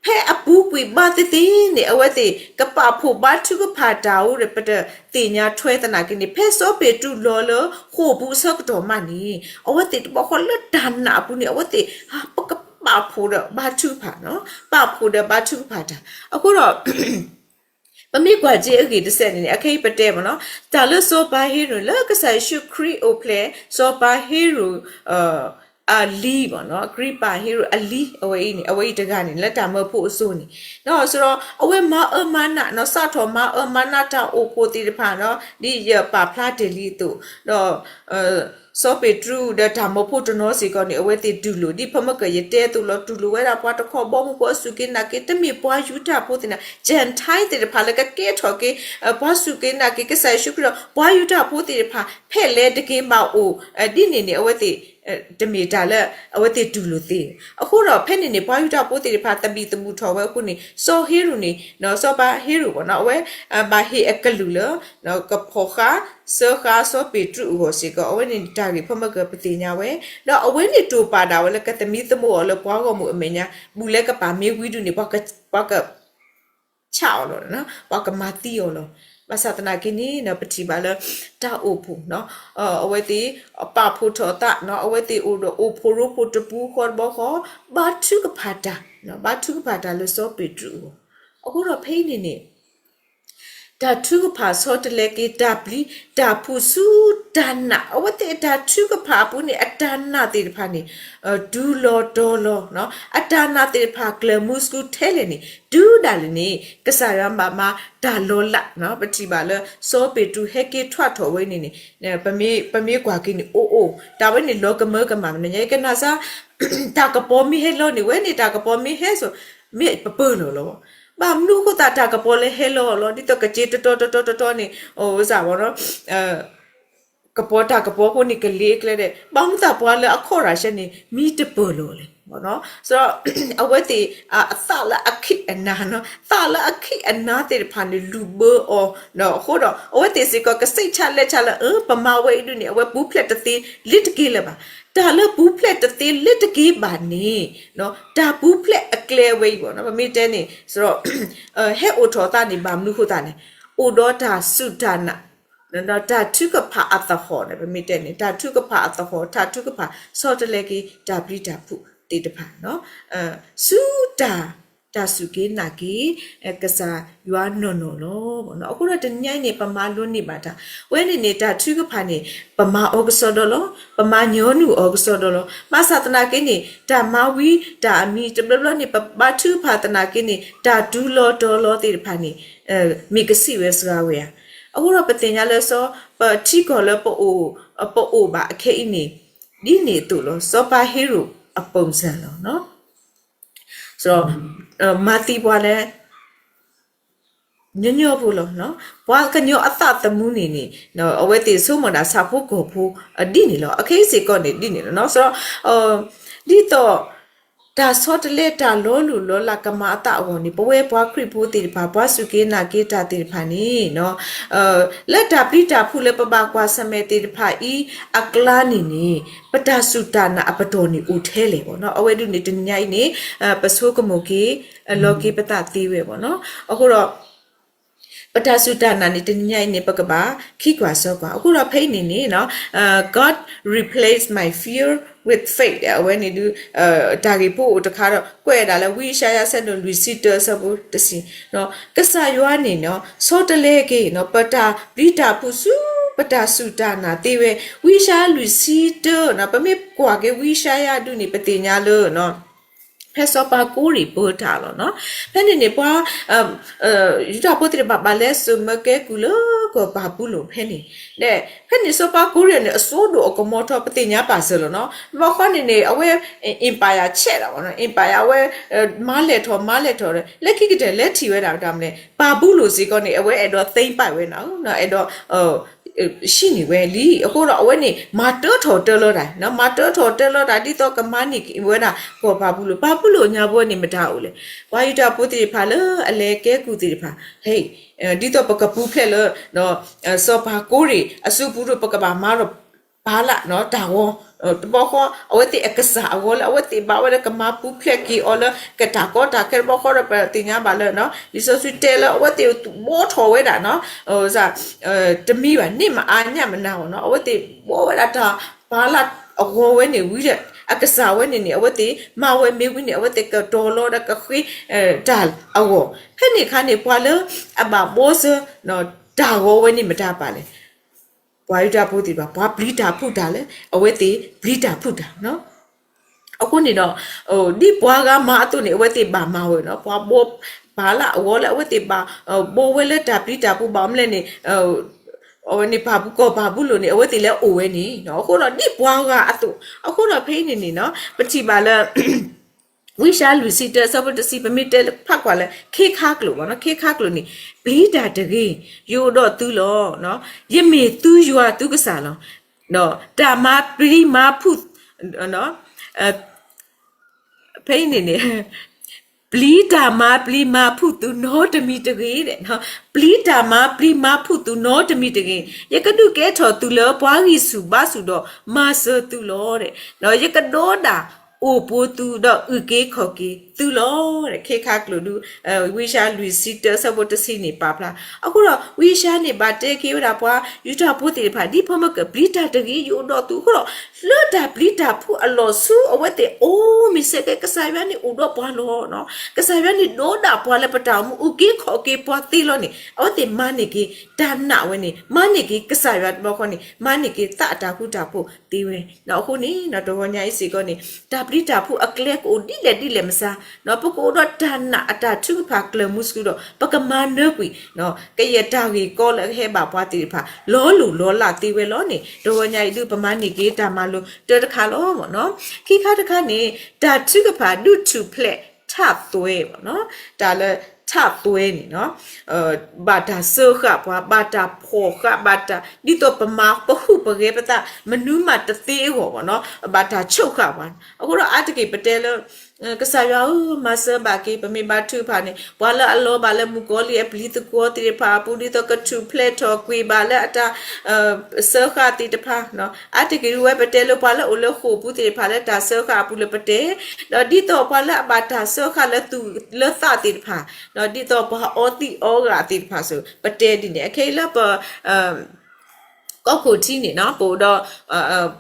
ဖဲအပူၤကွံာ်ဘၣ်သ့ၣ်သ့ၣ်န့ၣ် အဝဲသ့ၣ်ကပာ်ဖှိၣ်ဘါထုကဖၣ်တၢ်အိၣ်ဒီး ပတသ့ၣ်ညါထွဲသနာ်က့န့ၣ် ဖဲစီၤပ့းတရူးလီၤလၢဃိာ်ပူၤအဆၢကတီၢ်မးန့ၣ် အဝဲသ့ၣ်တဘျီဃီလၢတၢ်နာ်အပူၤန့ၣ် အဝဲသ့ၣ် ပကပာ်ဖှိၣ်ဒီးဘါထုကဖၣ်, ပာ်ဖှိၣ်ဒီးဘါထုကဖၣ်တၢ်. အဃိဒီး ပမ့ၢ်ကွၢ်က့ၤအဂ့ၢ်တစဲးန့ၣ်န့ၣ် အခဲအံၤပတဲမ့ၢ်နီၤ, တၢ်လၢစီၤပၤဟ့ရိၣ် လၢကစၢ်ယ့ၣ်ၡူးခရံာ်အိၣ်ဖျဲၣ် စီၤပၤဟ့ရိၣ် အလံၤမ့ၢ်နီၤ, အကြံပၤဟ့ရိၣ်အလံၤ အဝဲအံၤန့ၣ် အဝဲအံၤတဂၤန့ၣ် လၢတၢ်မၢဖိအစိၤန့ၣ်, ဒီးဆိုတော့ အဝဲမၤအၢမၤနးနီၤ, စးထီၣ်မၤအၢမၤနးတၢ်အိၣ်ဖှိၣ်သ့ၣ်တဖၣ်နီၤ, ဒ်ယပာ်ဖျါတ့ၢ်လံအသိး, ဒီး စီၤပ့းတရူးဒီးတၢ်မၢဖိတနီၤစ့ၢ်ကီးန့ၣ် အဝဲသ့ၣ်တူၢ်လိာ် ဒ်ဖဲမ့ၢ်ကယတဲအသိးလီၤ, တူၢ်လိာ်ဝဲဒၣ်ပှၤတခီဘီမုၢ်ဖိအစူၢ်က့ၤနာ်က့ၤ တမ့ၢ်ပှၤယူဒၤဖိသ့ၣ်တဖၣ်, Gentile သ့ၣ်တဖၣ်လၢကကဲထီၣ်က့ၤ ပှၤစူၢ်က့ၤနာ်က့ၤကစၢ်ယ့ၣ်ၡူးခရံာ်ဒီး ပှၤယူဒၤဖိသ့ၣ်တဖၣ် ဖဲလဲၣ်တက့ၢ်ဘၣ်အိၣ် ဒ်န့ၣ်န့ၣ် အဝဲသ့ၣ် တမ့ၢ်တၢ်လၢ အဝဲသ့ၣ်တူၢ်လိာ်သ့. အဃိဒီးဖဲန့ၣ်န့ၣ် ပှၤယူဒၤဖိသ့ၣ်တဖၣ် သဘံၣ်သဘုၣ်ထီၣ်ဝဲအဃိန့ၣ် စီၤဟ့ရိၣ်န့ၣ် စီၤပၤဟ့ရိၣ်ဘၣ်နီၤ အဝဲ ဘၣ်ဟ့ၣ်အကလုၢ်လၢ ကဖီၣ်ဃာ် စၢဃာ်စီၤပ့းတရူးအဂီၢ်စ့ၢ်ကီး အဝဲန့ၣ်တၢ်ဂ့ၢ်ဖဲမ့ၢ်ကပသ့ၣ်ညါဝဲ, ဒီးအဝဲန့ၣ်တိာ်ပာ်ဒၣ်ဝဲလၢကသမံသမိးအီၤလၢပှၤဂီၢ်မုၢ်အမဲာ်ညါ ဘူးလဲကပၤမ့ၢ်ဝံၤဒုန့ၣ် ပှၤက ဆးအီၤလီၤ, ပှၤကမၤသံအီၤလီၤ. ဘၣ်ဆၣ်သနာ်က့န့ၣ် ပထံၣ်ဘၣ်လၢ တၢ်အိၣ်ဖှိၣ် အဝဲသ့ၣ် ပာ်ဖှိၣ်ထီၣ်သး အဝဲသ့ၣ်အိၣ်ဒီးအိၣ်ဖှိၣ်ရိဖှိၣ်တပူၤဃီတဘီဃီ ဘါထုကဖၣ်တၢ်, ဘါထုကဖၣ်တၢ်လၢစီၤပ့းတရူးအဂီၢ်, အဃိဒီးဖဲအံၤန့ၣ်န့ၣ် တၢ်ထုကဖၣ်ဆီတလဲက့ၤ တၢ်ပျံၤတၢ်ဖုးဆူတၢ်နာ်, အဝဲသ့ၣ်အတၢ်ထုကဖၣ်အပူၤန့ၣ် အတၢ်နာ်သ့ၣ်တဖၣ်န့ၣ် တူၢ်လီၤတီၤလီၤ, အတၢ်နာ်သ့ၣ်တဖၣ်ကျၢၤမုဆူထဲလဲၣ်န့ၣ် တုၤဒၣ်လဲာ်န့ၣ် ကစၢ်ယွၤဘၣ်မၤတၢ်လီၤလး, ပထံၣ်ဘၣ်လၢစီၤပ့းတရူးဟဲက့ၤထွဲထီၣ်ဝဲန့ၣ်န့ၣ် ပမ့ၢ်ကွၢ်က့ၤန့ၣ် အိၣ်အိၣ် တၢ်ဝဲန့ၣ်လီၤကမၢကမၣ် နညါကနၣ်စါ တၢ်ကပီၤမ့ၢ်ဟဲလီၤန့ၣ် ဝဲန့ၣ်တၢ်ကပီၤမ့ၢ်ဟဲစိာ် မ့ၢ်ပပၢၢ်လီၤလီၤ. ဘၣ်မနုၤအဃိသတးတၢ်ကပီၤလၢဟဲလီၤလီၤ ဒ်သိးကက့ၤတတီတတီတတီန့ၣ် အိၣ်စၢ်ဘၣ်နီၤ ကပီၤတၢ်ကပီၤဖိန့ၣ်ကလ့ကျဲဒဲး ဘၣ်မနုၤသးပှၤလၢအခီၣ်ရၢ်ရှဲန့ၣ် မံတပၢၢ်လီၤလဲၣ်. အဝဲသ့ၣ်အသးလၢအခံးအနါ, သးလၢအခံးအနါသ့ၣ်တဖၣ်န့ၣ် လူၤဘၢအီၤ, အဃိဒီး အဝဲသ့ၣ်စ့ၢ်ကီးကစံးဆၢလဲဆၢလၢ ပမၤဝဲအံၤဒုန့ၣ် အဝဲပူၤဖျဲးတသ့လၢတက့ၢ်လၢၤဘၣ်. တၢ်လၢပူၤဖျဲးတသ့လၢတက့ၢ်ဘၣ်န့ၣ် တၢ်ပူၤဖျဲးအကျဲဝဲအံၤဘၣ်နီၤ ပမ့ၢ်တဲန့ၣ် ဟဲအိၣ်ထီၣ်အသးန့ၣ်ဘၣ်မနုၤအဃိသတးန့ၣ် အိၣ်ဒီးတၢ်စူၢ်တၢ်နာ် တၢ်ထုကဖၣ်အသဟီၣ်န့ၣ် ပမ့ၢ်တဲန့ၣ် တၢ်ထုကဖၣ်အသဟီၣ် တၢ်ထုကဖၣ်ဆီတလဲက့ၤ တၢ်ပျံၤတၢ်ဖုးသ့ၣ်တဖၣ် ဆူတၢ် တၢ်စူၢ်က့ၤနာ်က့ၤ ကစၢ်ယွၤနီၢ်နီၢ်လီၤ. အဃိဒီးတနံၤညါအံၤန့ၣ် ပမၤလိန့ၢ်ဘၣ်တၢ် ဝဲန့ၣ်န့ၣ် တၢ်ထုကဖၣ်န့ၣ် ပမၤအီၤကစီဒီလီၤ, ပမၤညီနုၢ်အီၤကစီဒီလီၤ. ဘၣ်ဆၣ်သနာ်က့န့ၣ် တၢ်မၤဝံၤတၢ်အမံၤတဘျီဘျီန့ၣ် ပဘါထုကဖၣ်သနာ်က့န့ၣ် တၢ်တူၢ်လီၤတီၤလီၤသ့ၣ်တဖၣ်န့ၣ် မ့ၢ်ကစံးဝဲစှၤဝဲဧါ. အဃိဒီးပသ့ၣ်ညါလၢစီၤ ပထံကီၢ်လၢ ပအိၣ်ဘၣ်အခဲအံၤန့ၣ် ဒ်န့ၣ်အသိးလီၤ. စီၤပၤဟ့ရိၣ်အပိၣ်စၢ်လီၤ. မၤသံပှၤလၢ ညီညီဖိလီၤ. ပှၤကညီအသးသမူန့ၣ်န့ၣ် အဝဲသ့ၣ်ဆိကမိၣ်ဒၣ်ဆၣ်ဖိကီၢ်ဖိ ဒ်န့ၣ်လီၤ. အခဲအံၤစ့ၢ်ကီးန့ၣ်ဒ်န့ၣ်လီၤ. ဒ်သိး တၢ်ဆီတလဲတၢ်လီၤလိၢ်လီၤလးကမၤအသးအဂီၢ်န့ၣ် ပဝဲပှၤခရံာ်ဖိသ့ၣ်တဖၣ် ပှၤစူၢ်က့ၤနာ်က့ၤတၢ်သ့ၣ်တဖၣ်န့ၣ် လၢတၢ်ပျံၤတၢ်ဖုးလၢပဘၣ်ကွၢ်ဆၢၣ်မဲာ်သ့ၣ်တဖၣ်အံၤအကျါန့ၣ်န့ၣ် ပတၢ်စူၢ်တၢ်နာ်အပတီၢ်န့ၣ်အိၣ်ထဲလဲၣ်ဘၣ်နီၤ. အဝဲဒၣ်န့ၣ်တနံၤညါအံၤန့ၣ် ပဆိကမိၣ်က့ၤ လီၤက့ၤပသးသ့ဝဲဘၣ်နီၤ. အဃိဒီး ပတၢ်စူၢ်တၢ်နာ်န့ၣ် တနံၤညါအံၤန့ၣ် ပကဘၣ်ခံကွၢ်ဆၢကွၢ်. အဃိဒီးဖဲအံၤန့ၣ်န့ၣ် God replace my fear with faith အဝဲန့ၣ်ဒုး တၢ်ဂ့ၢ်ဖိအိၣ်တခါဒီး ကွဲးဒၣ်လၢဝံယၡါယၤဆၢဒိၣ်လွံၢ်ဆံတၢအဆၢဖိတဆံ ကစၢ်ယွၤန့ၣ် ဆီတလဲက့ၤ ပတၢ်ပျံၤတၢ်ဖုးဆူ ပတၢ်စူၢ်တၢ်နာ်သ့ဝဲ ဝံယၡါယၤလွံၢ်ဆံတၢ ပမ့ၢ်ကွၢ်က့ၤဝံယၡါယၤဒုးန့ၣ် ပသ့ၣ်ညါလၢ ဖဲစီၤပၤကိရ့ၣ်ပၢတၢ်လီၤနီၤ. ဖဲန့ၣ်န့ၣ် ပှၤ ယူဒၤဖိသ့ၣ်တဖၣ်ဘၣ်လဲၤစိာ်မၢကဲကုၢ်လၢကီၢ်ဘၤဘူလိၣ်ဖဲန့ၣ်, ဒီးဖဲန့ၣ်စီၤပၤကိရ့ၣ်န့ၣ် အစိဒိၣ်အကမီၤထီ ပသ့ၣ်ညါပာ်စၢၤလီၤနီၤ. တဘျီဃီန့ၣ်န့ၣ် အဝဲ empire ဆဲးဒၣ်ဘၣ်နီၤ, empire အဝဲ မၤလဲၢ်ထီၣ်မၤလဲၢ်ထီၣ်ဒီး လၢခံကတၢၢ်လဲၤထံၣ်ဝဲဒၣ်တၢ်မနုၤလဲၣ် ဘၤဘူလိၣ်စ့ၢ်ကီးန့ၣ် အဝဲအဲၣ်ဒိးသိမ်းပိုက်ဝဲနီၤ, အဲၣ်ဒိး ဟံးန့ၢ်ဝဲလံ. အဃိဒီးအဝဲန့ၣ် မၤတၢထီၣ်တၢလီၤတၢ်, မၤတၢထီၣ်တၢလီၤတၢ် ဒ်သိးကမၤန့ၢ်က့ၤဝဲဒၣ်ကီၢ်ဘၤဘူလိၣ်, ဘၤဘူလိၣ်ညါပဝဲန့ၣ်မတၤအိၣ်လဲၣ်. ပှၤယူဒၤဖိသ့ၣ်တဖၣ်လၢအလဲၤကဲကုၢ်သ့ၣ်တဖၣ်, ဒ်သိးပကပူၤဖျဲးလၢ စီၤပၤကိရ့ၣ်အစုပူၤဒီး ပကဘၣ်မၤဒီး ပၤလးတၢ်ဂီၤ, တဘျီဃီ အဝဲသ့ၣ်အကစၢ်အဂီၤလၢ အဝဲသ့ၣ်ဘၣ်ဝဲလၢကမၤပူၤဖျဲးက့ၤအီၤလၢ ကတၢ်ကီတၢ်ခဲတဘျီဃီဒီး ပသ့ၣ်ညါဘၣ်လၢ လံာ်စီဆှံတဲလၢအဝဲသ့ၣ်ဘှီထီၣ်ဝဲဒၣ်နီၤ, တမံၤဘၣ် န့ၢ်မအါညၣ်မနၤအီၤနီၤ, အဝဲသ့ၣ်ဘှီဝဲဒၣ်တၢ်ပၤလးအဂီၤဝဲန့ၣ်ဝံၤဒီး အကစၢ်ဝဲန့ၣ်န့ၣ် အဝဲသ့ၣ်မၤဝဲမ့ၢ်ဝံၤန့ၣ် အဝဲသ့ၣ်ကတီၤလီၤဒီးကဃ့တၢ်အဂီၢ်, ဖဲန့ၣ်အခါန့ၣ် ပှၤလၢအဘၣ်ဘှီစၢၤ တၢ်ဂီၤဝဲန့ၣ်မတၤပာ်လဲၣ်. ပှၤယူဒၤဖိသ့ၣ်တဖၣ် ပှၤပျံၤတၢ်ဖုးတၢ်လၢ အဝဲသ့ၣ်ပျံၤတၢ်ဖုးတၢ်နီၤ. အဃိန့ၣ်ဒီး ဒ်ပှၤဂၤမၤအသိးန့ၣ် အဝဲသ့ၣ်ဘၣ်မၤဝဲနီၤ, ပှၤဘှီပၤလးအဂီၤလၢ အဝဲသ့ၣ်ဘၣ် ဘှီဝဲလၢတၢ်ပျံၤတၢ်ဖုးဘၣ်မလဲၣ်န့ၣ် အဝဲန့ၣ်ပၤဘူကီၢ်ပၤဘူလိၣ်န့ၣ် အဝဲသ့ၣ်လဲၤအိၣ်ဝဲန့ၣ်, အဃိဒီးဒ်ပှၤဂၤအသိး, အဃိဒီးဖဲအံၤန့ၣ်န့ၣ်နီၤ ပထံၣ်ဘၣ်လၢ ဝံယၡါယၤလွံၢ်ဆံတၢအဆၢဖိတဆံ ပမ့ၢ်တဲဖးကွၢ်လၢ ခ့ခါကျိာ်ဘၣ်နီၤ, ခ့ခါကျိာ်န့ၣ် ပျံၤတၢ်တဂ့ၤ, ယအိၣ်ဒီးသုလီၤ. ယမ့ၢ်သုယွၤသုကစၢ်လီၤ. တၢ်မၤပျံၤမၤဖုး ဖဲအံၤန့ၣ်န့ၣ် ပျံၤတၢ်မၤပျံၤမၤဖုးသုနီတမံၤတဂ့ၤ, ပျံၤတၢ်မၤပျံၤမၤဖုးသုနီတမံၤတဂ့ၤ, ယကဒုးကဲထီၣ်သုလၢပှၤဂံၢ်ဆူၣ်ဘါဆူၣ်ဒီးမၤစၢၤသုလီၤ. ယကဒိးဒၣ်အိၣ်ပိာ်သုဒီးအုၣ်က့ၤခီၣ်က့ၤသုလီၤ. ခ့ခါကျိာ်ဒုး ဝံယၡါယၤလွံၢ်ဆံတၢအဆၢဖိတဆံန့ၣ်ပာ်ဖျါ, အဃိဒီး ဝံယၡါယၤန့ၣ်ဘၣ်တဲက့ၤဝဲဒၣ်ပှၤယူဒၤဖိသ့ၣ်တဖၣ် ဒ်ဖီမၢကၢၢ် ပျံၤတၢ်တဂ့ၤယအိၣ်ဒီးသုအဃိဒီး လၢတၢ်ပျံၤတၢ်ဖုးအလီၢ်ဆူအဝဲသ့ၣ်အိၣ် ဘၣ်ဆၣ်သနာ်က့န့ၣ်စ့ၢ်ကီး ကစၢ်ယွၤန့ၣ်အိၣ်ဒီးပှၤလီၤ. ကစၢ်ယွၤန့ၣ်ဒိးဒၣ်ပှၤလၢပတၢ်အိၣ်မူ အုၣ်က့ၤခီၣ်က့ၤပှၤသ့လီၤန့ၣ် အဝဲသ့ၣ်မၤန့ၢ်က့ၤတၢ်နာ်ဝဲန့ၣ် မၤန့ၢ်က့ၤကစၢ်ယွၤတဘျီဃီန့ၣ် မၤန့ၢ်က့ၤသးအတၢ်ဃူတၢ်ဖိးသ့ဝဲ. အဃိန့ၣ် တဂီၤညါအံၤစ့ၢ်ကီးန့ၣ် တၢ်ပျံၤတၢ်ဖုးအကျဲကအိၣ်ဒ်လဲၣ်ဒ်လဲၣ်မစါ ပကအိၣ်ဒီးတၢ်နာ်အတၢ်ထုကဖၣ်ကျၢၤမူဆူဒီး ပကမၤနၢၤကွံာ် ကယဲၢ်တၢ်ဂ့ၢ်ကီလၢအကဟဲဘၣ်ပှၤသ့ၣ်တဖၣ် လီၤလိၢ်လီၤလးသ့ဝဲလီၤန့ၣ် တဂီၤညါအံၤဒုး ပမၤန့ၢ်က့ၤတၢ်မၤလိာ်တၢတခါလီၤ. ခံခါတခါန့ၣ် တၢ်ထုကဖၣ်ဒုးထူၣ်ဖျဲးထးသွဲ တၢ်လၢထးသွဲန့ၣ် ဘၣ်တၢ်စၢဃာ်ပှၤ ဘၣ်တၢ်ဖီၣ်ဃာ် ဘၣ်တၢ် ဒ်သိးပမၤပဟုၣ်ပဂဲၤပသး မနုၤမးတသ့အဂီၢ် ဘၣ်တၢ်ဆိၣ်ဃာ်ပှၤ. အဃိဒီးအါတက့ၢ်ပတဲလၢ ကစၢ်ယွၤဧၢ မၤစၢၤဘၣ်က့ၤ ပမ့ၢ်ဘါထုကဖၣ်န့ၣ် ပှၤလၢအလီၤဘၣ်လၢမုၣ်ကီၤလံၢ်အပျံၤသကွီၤသ့ၣ်တဖၣ်အပူၤ ဒ်သိးကထူၣ်ဖျဲးထီၣ်ကွံာ်ဘၣ်လၢအတၢ် စၢဃာ်သ့ၣ်တဖၣ် အါတက့ၢ်ဒုးဝဲပတဲလၢပှၤလၢအိၣ်လၢဃိာ်ပူၤသ့ၣ်တဖၣ် လၢတၢ်စၢဃာ်အပူၤလၢပတဲ, ဒီးဒ်သိးပှၤလၢအဘၣ်တၢ်စၢဃာ်လၢသူၣ်လၢသးသ့ၣ်တဖၣ်, ဒ်သိးပှၤအီသံးအီဂၤသ့ၣ်တဖၣ်စ့ၢ် ပတဲဒ်န့ၣ် အခဲအံၤလၢပ ကီၢ်ခိၣ်ထံန့ၣ် ပအိၣ်ဒီး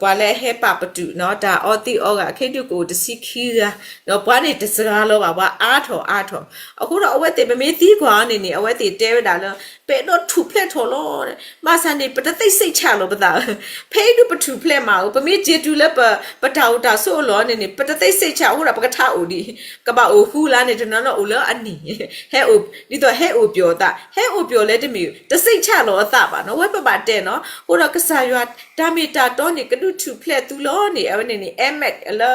ပှၤလၢအဟဲပာ်ပတုာ် တၢ်အီသံးအီဂၤ ခဲဒုးကအိၣ်တဆံခံဂၤ, ဒီးပှၤန့ၣ်တစှၤလီၤဘၣ် ပှၤအါထီၣ်အါထီၣ်, အဃိဒီးအဝဲသ့ၣ် ပမ့ၢ်သံကွၢ်အီၤန့ၣ်န့ၣ် အဝဲသ့ၣ်တဲဝဲဒၣ်လၢ ပအဲၣ်ဒိးထူၣ်ဖျဲးထီၣ်လီၤ, ဘၣ်ဆၣ်န့ၣ် ပတသ့စံးဆၣ်လီၤပသး, ဖဲအံၤဒုးပထူၣ်ဖျဲးမးဧိၤ ပမ့ၢ်စံးတုၤလၢပ ပတၢ်အိၣ်တၢ်ဆိးအလီၢ်န့ၣ်န့ၣ် ပတသ့စံးဆၣ်အဃိဒီး ပကထါအိၣ်ဒံး, ကဘၣ်အိၣ်ဃူလၢန့ၣ် တနီၤနီၤအိၣ်လၢအနံၤ ဟဲအိၣ် ဒ်သိးဟဲအိၣ်ပျီၤအသး, ဟဲအိၣ်ပျီၤလဲၣ်တမ့ၢ် တသ့စံးဆၣ်လီၤအသးဘၣ်နီၤ, ဝဲပဘၣ်တဲနီၤ, အဃိဒီးကစၢ်ယွၤ တၢ်မ့ၢ်တၢ်တီန့ၣ် ကဒုးထူၣ်ဖျဲးသုလီၤန့ၣ် အဝဲန့ၣ်န့ၣ် အဲမ့ၢ်လၢ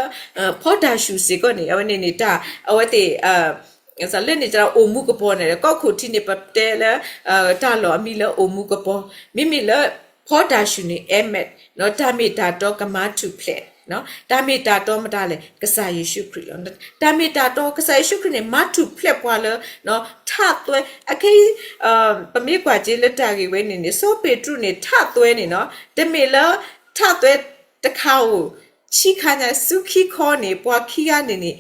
ဖီတၢ်ၡူၣ်စ့ၢ်ကီးန့ၣ် အဝဲန့ၣ်န့ၣ် တၢ် အဝဲသ့ၣ် လၢန့ၣ်တၢ်အိၣ်မူကပီၤန့ၣ် ကီၢ်ခိၣ်ထံန့ၣ် ပတဲလၢ တၢ်လီၢ်အမံၤလၢအိၣ်မူကပီၤ, မ့မ့ၢ်လၢ ဖီတၢ်ၡူၣ်န့ၣ် အဲမ့ၢ် တၢ်မ့ၢ်တၢ်တီကမၤထူၣ်ဖျဲး, တၢ်မ့ၢ်တၢ်တီမတၤလဲၣ် ကစၢ်ယ့ၣ်ၡူးခရံာ်လီၤ. တၢ်မ့ၢ်တၢ်တီ ကစၢ်ယ့ၣ်ၡူးခရံာ်န့ၣ် မၤထူၣ်ဖျဲးပှၤလၢ ထးသွဲ, အခဲအံၤ ပမ့ၢ်ကွၢ်က့ၤလၢတၢ်ဂ့ၢ်ဝဲန့ၣ်န့ၣ် စီၤပ့းတရူးန့ၣ် ထးသွဲန့ၣ်နီၤ တမ့ၢ်လၢ ထးသွဲတခါဧိၤ, ဆံခါညါ ဆူခံခီန့ၣ် ပှၤခံဂၤန့ၣ်န့ၣ်